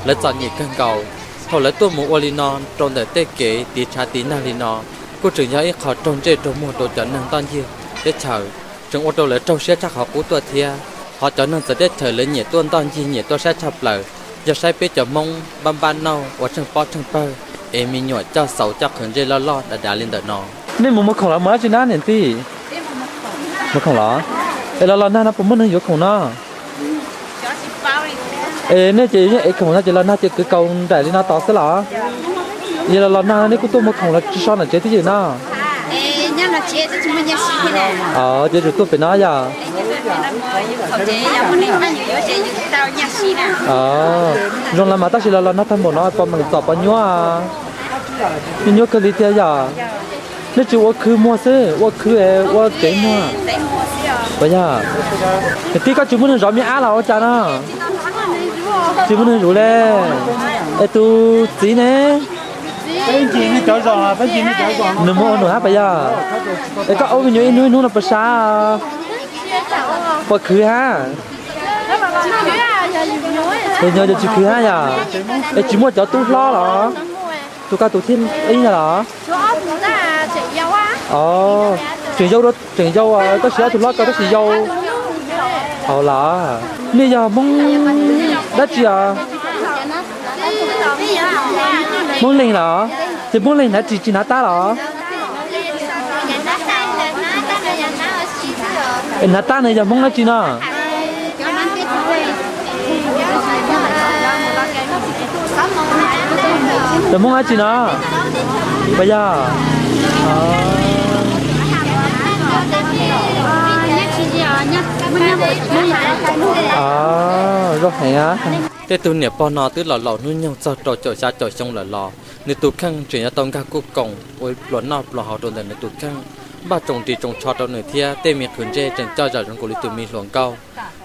lawv txom nyem kawg nkaus. Thaum lawv tuaj mus ua li no rau ntawm tej kev tiv tshav tiv nag li no, kuj tseem yog ib qho raug ntsej raug muag rau cov neeg ntoj ncig teb chaws, tseem ua rau lawv raug siab tshaj qhov qub tuaj thiab. Hos cov neeg txawv teb chaws lawv nyiam tuaj ntoj ncig nyiam tuaj saib tshaj plaws, yog saib peb cov Hmoob npab npab nauj ua tsheej pob tsheej pawg, es me nyuam coj xauv coj qhwv ntsej loj loj dav dav li ntawm no. Nej mus muag khoom los mus dab tsi na niam tij? Muag khoom los? Es los los nag no puas muaj neeg yuav khoom no? Es nej ces yeej ev khoom no ces los nag ces kwv kaus nraim li no tos xwb los? Yog los los nag no nej kuj tuaj muag khoom los tsis so nram tsev twj ywm no? Ces yuav tsum tuaj pem no yog? Zoo los mas tab sis los los nag tag npaum no puas meem txom puas nyuaj? Nyuaj nyuaj kawg li thiab yog? Nej tsis ua khw muag xwb, ua khw es ua tsev muag. Puas yog? Niam tij koj tsis muaj neeg zov me ab los ua cas no? Tsis muaj neeg zov li. Es tus txiv ne? Nws muaj ua num hab puas yog? Es koj ua me nyuam ib hnub ib hnub no puas sab? Puas khwv hab? Puas yog tsis khwv hab yog? Es tsis muaj cov tub hlob los? Tus koj tus thib ib yog los? Tseem yau, tseem yau tab sis ob tug hlob koj tab sis yau. Hauv los? Nej yog Hmoob dab tsi os? Hmoob Leeg los? Ces Hmoob Leeg hnav ris tsis hnav tab los? Hnav tab no yog Hmoob dab tsi no? Yog Hmoob dab tsi no? Puas yog? Zoo heev. Tej tug niam pog no twb los laus hnub nyoog txog rau caum xya caum xyoo lawm los nws tus kheej tseem yuav tau nkag kuj koom ua pluas noj pluas haus rau ntawm nws tus kheej, npaj tsoos ris tsoos tsho rau nws thiab tej me qhwv ntsej tseem coj zam zoo nkaus li tus me hluas nkauj.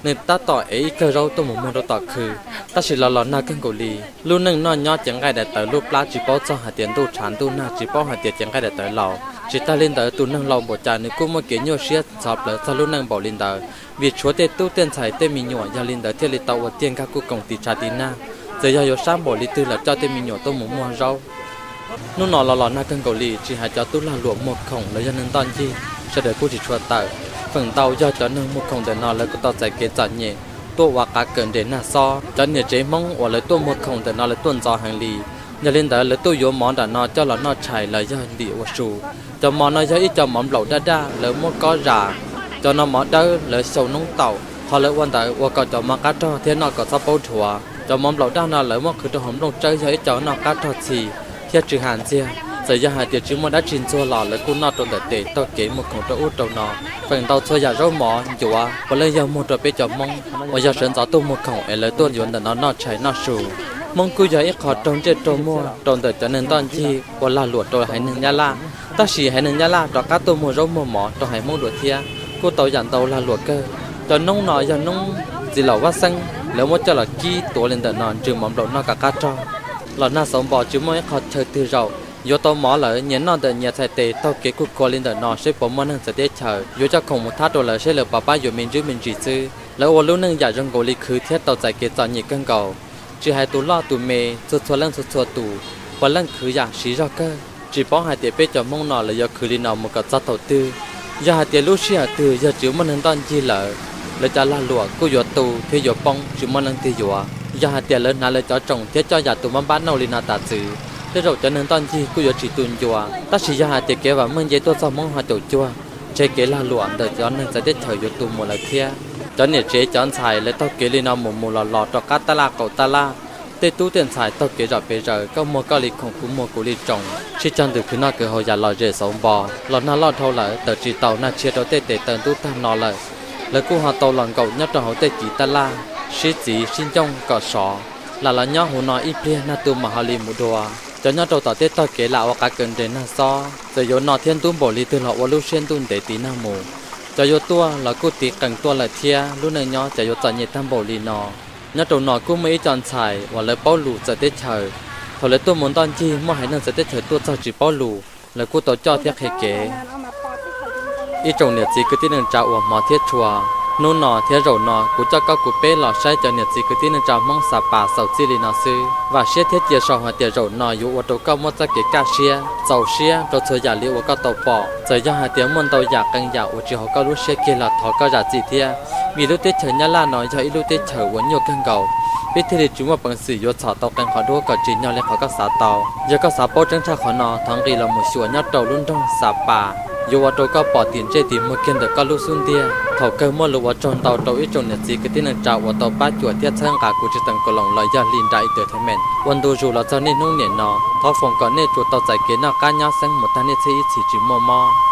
Nws tab tom ev ib kawg zaub tuaj mus muag rau tom khw, tab sis los los nag kawg nkaus li. Lub neej noj nyob cev nqaij daim tawv lub plab tsis paub txog hais tias ntuj tshav ntuj nag, tsis paub hais tias cev nqaij daim tawv laus. Tsis tag li ntawd tus neeg laus npaum cas nws kuj muaj kev nyuaj siab ntxhov plawv txog lub neej npaum li ntawd, vim tshuav tej tub tej ntxhais tej me nyuam yog li ntawd thiaj li tau ua tiag nkag kuj koom tiv tshav tiv nag. Txawm yog yuav sab npaum li twg los coj tej me nyuam tuaj mus muag zaub. Hnub no los los nag kawg nkaus li, tsis hais cov tub lag luam muag khoom los yog neeg ntoj ncig, sawv daws kuj tsis tshua tawm. Feem ntau yog cov neeg muag khoom ntawm no lawv kuj tau txais kev txom nyem, tuaj ua qav kawm nres nag xob. Cov niam tsev Hmoob uas lawv tuaj muag khoom ntawm no lawv tuaj ntxov heev li. Yog li ntawd lawv tuaj yuav mov nram no coj los noj tshais los yog ntim ua su. Cov mov no yog ib co mov nplaum daj daj lawv muab kob zas. Cov no mov dawb lawv xyaw noob taum, qhov lawv ua ntawd ua kom cov mov qab rog thiab noj kom txhob paub dhuav. Cov mov nplaum daj no lawv muab qhwv rau hauv nplooj tsawb yog ib co noj qab rog txhis thiab tsw ham ntxiag. Txawm yog hais tias tsis muaj dab tsi ntxuag los lawv kuj noj rau ntawm tes taug kev muag khoom rau ub rau no. Feem ntau txhua yam zaub mov ncuav puav leej yog muag rau peb cov Hmoob uas yog sawv ntxov tuaj muag khoom es lawv tuaj yuav ntawm no noj tshais noj su. Hmoob kuj yog ib qho raug ntsej raug muag rau ntawm cov neeg ntoj ncig ua lag luam rau haiv neeg Nyab Laj, tab sis haiv neeg Nyab Laj rov qab tuaj muag zaub muag mov rau haiv Hmoob dua thiab, kuj tau yam ntau lag luam kawg. Cov noob no yog noob txiv laum Vaj Xeeb lawv muab coj los kib tuav li ntawm no ntsws mov nplaum noj kom qab rog. Los nag xauv npo tsis muaj ib qho chaw twg zaum, yuav tau mov lawm nyias noj ntawm nyias txhais tes taug kev kuj kua li ntawm no seb puas muaj neeg txawv teb chaws yuav coj khoom mus thab rau lawv seb lawv puas pab yuav me ntsis me ntsis xwb. Lawv ua lub neej yam zoo nkaus li khwv thiab tau txais kev txom nyem kawg nkaus. Tsis hais tus loj tus me, txhua txhua leej txhua txhua tus, puav leej khwv yam siv zog kawg. Tsis paub hais tias peb cov Hmoob no lawv yuav khwv li no mus kom txog thaum twg. Yog hais tias lub sij hawm twg yog tsis muaj neeg ntoj ncig lawm, lawv cov lag luam kuj yuav tu thiab yuav poob tsis muaj leej twg yuav. Yog hais tias lawv hnav lawv cov tsoom thiab coj yam tus mab npab nauj li no tas txwv, tej zaum cov neeg ntoj ncig kuj yuav tsis tu ncua. Tab sis yog hais tias kev vam meej nce tuaj txog Hmoob ho caum cuag, ntshe kev lag luam ntawm cov neeg txawv teb chaws yuav tu mus lawm thiab. Cov niam tsev cov ntxhais lawv taug kev li no mus mus los los rov qab tab laj qaum tab laj, tej tub tej ntxhais taug kev zom pes zaws, koj muag koj li khoom kuv muag kuv li tsoos, sib cog ntws khwv noj khwv haus yam lom zem xauv npo. Los nag loj dhau lawm, tawm tsis tau nag tshiab rau tej tes taw ntub tag no lawm. Lawv kuj ho tau los nkaum nyob rau hauv tej kiv tab laj, sib txiv sib ncooj kom sov, lam los nyob hauv no ib pliag nag tu mam ho li mus dua. Cov nyob rau tom tej tog kev lam ua qav kaws nres nag xob, txawm yuav no thiab ntub npaum li twg los ua lub siab ntuj ntev tiv nag mus. Cov yuav tuaj los kuj tiv qees tuaj lawm thiab, lub neej nyob cas yuav txom nyem tag npaum li no. Nyob rau no kuj muaj ib co ntxhais uas lawv paub lus txawv teb chaws, thaum lawv tuaj mus ntoj ncig muaj haiv neeg txawv teb chaws tuaj txog tsis paub lus, lawv kuj tau coj thiab qhia kev. Ib tsoom niam txiv kwv tij neej tsa uas hmov thiab tshua, hnub no thiab zaum no kuv coj koj kuv peb los saib cov niam txiv kwv tij neej tsa Hmoob Xa Pas xaus txij li no xwb. Vam siab thiab cia sau hais tias zaum no yuav ua rau koj muaj txoj kev kaj siab, txaus siab rau txhua yam li uas koj tau pom. Txawm yog hais tias muaj ntau yam qee yam uas tsis haum koj lub siab kiag los thov koj zam txim thiab, vim lub teb chaws Nyab Laj no yog ib lub teb chaws uas nyuaj kawg nkaus, peb thiaj li tsis muaj peev xwm yuav txhom tau qee qhov duab kom tsim nyog li qhov koj xav tau. Yog koj xav paub tseeb tshaj qhov no, thov nqis los mus xyuas nyob rau lub nroog Xa Pas, yuav ua rau koj pom tim ntsej tim muag kiag ntawm koj lub xub ntiag. Thaum kawg muaj lus ua tsaug ntau rau ib tsoom niam txiv kwv tij neej tsa uas tau pab cuam thiab txhawb nqa kuv tsis teem kaus loos los yog Li Nra Entertainment ua ntu zus los txog niaj hnub niam no. Thov foom kom nej tsuas tau txais kev noj qab nyob xeeb mus tag nej txhiab ib txhis tsis muaj mob.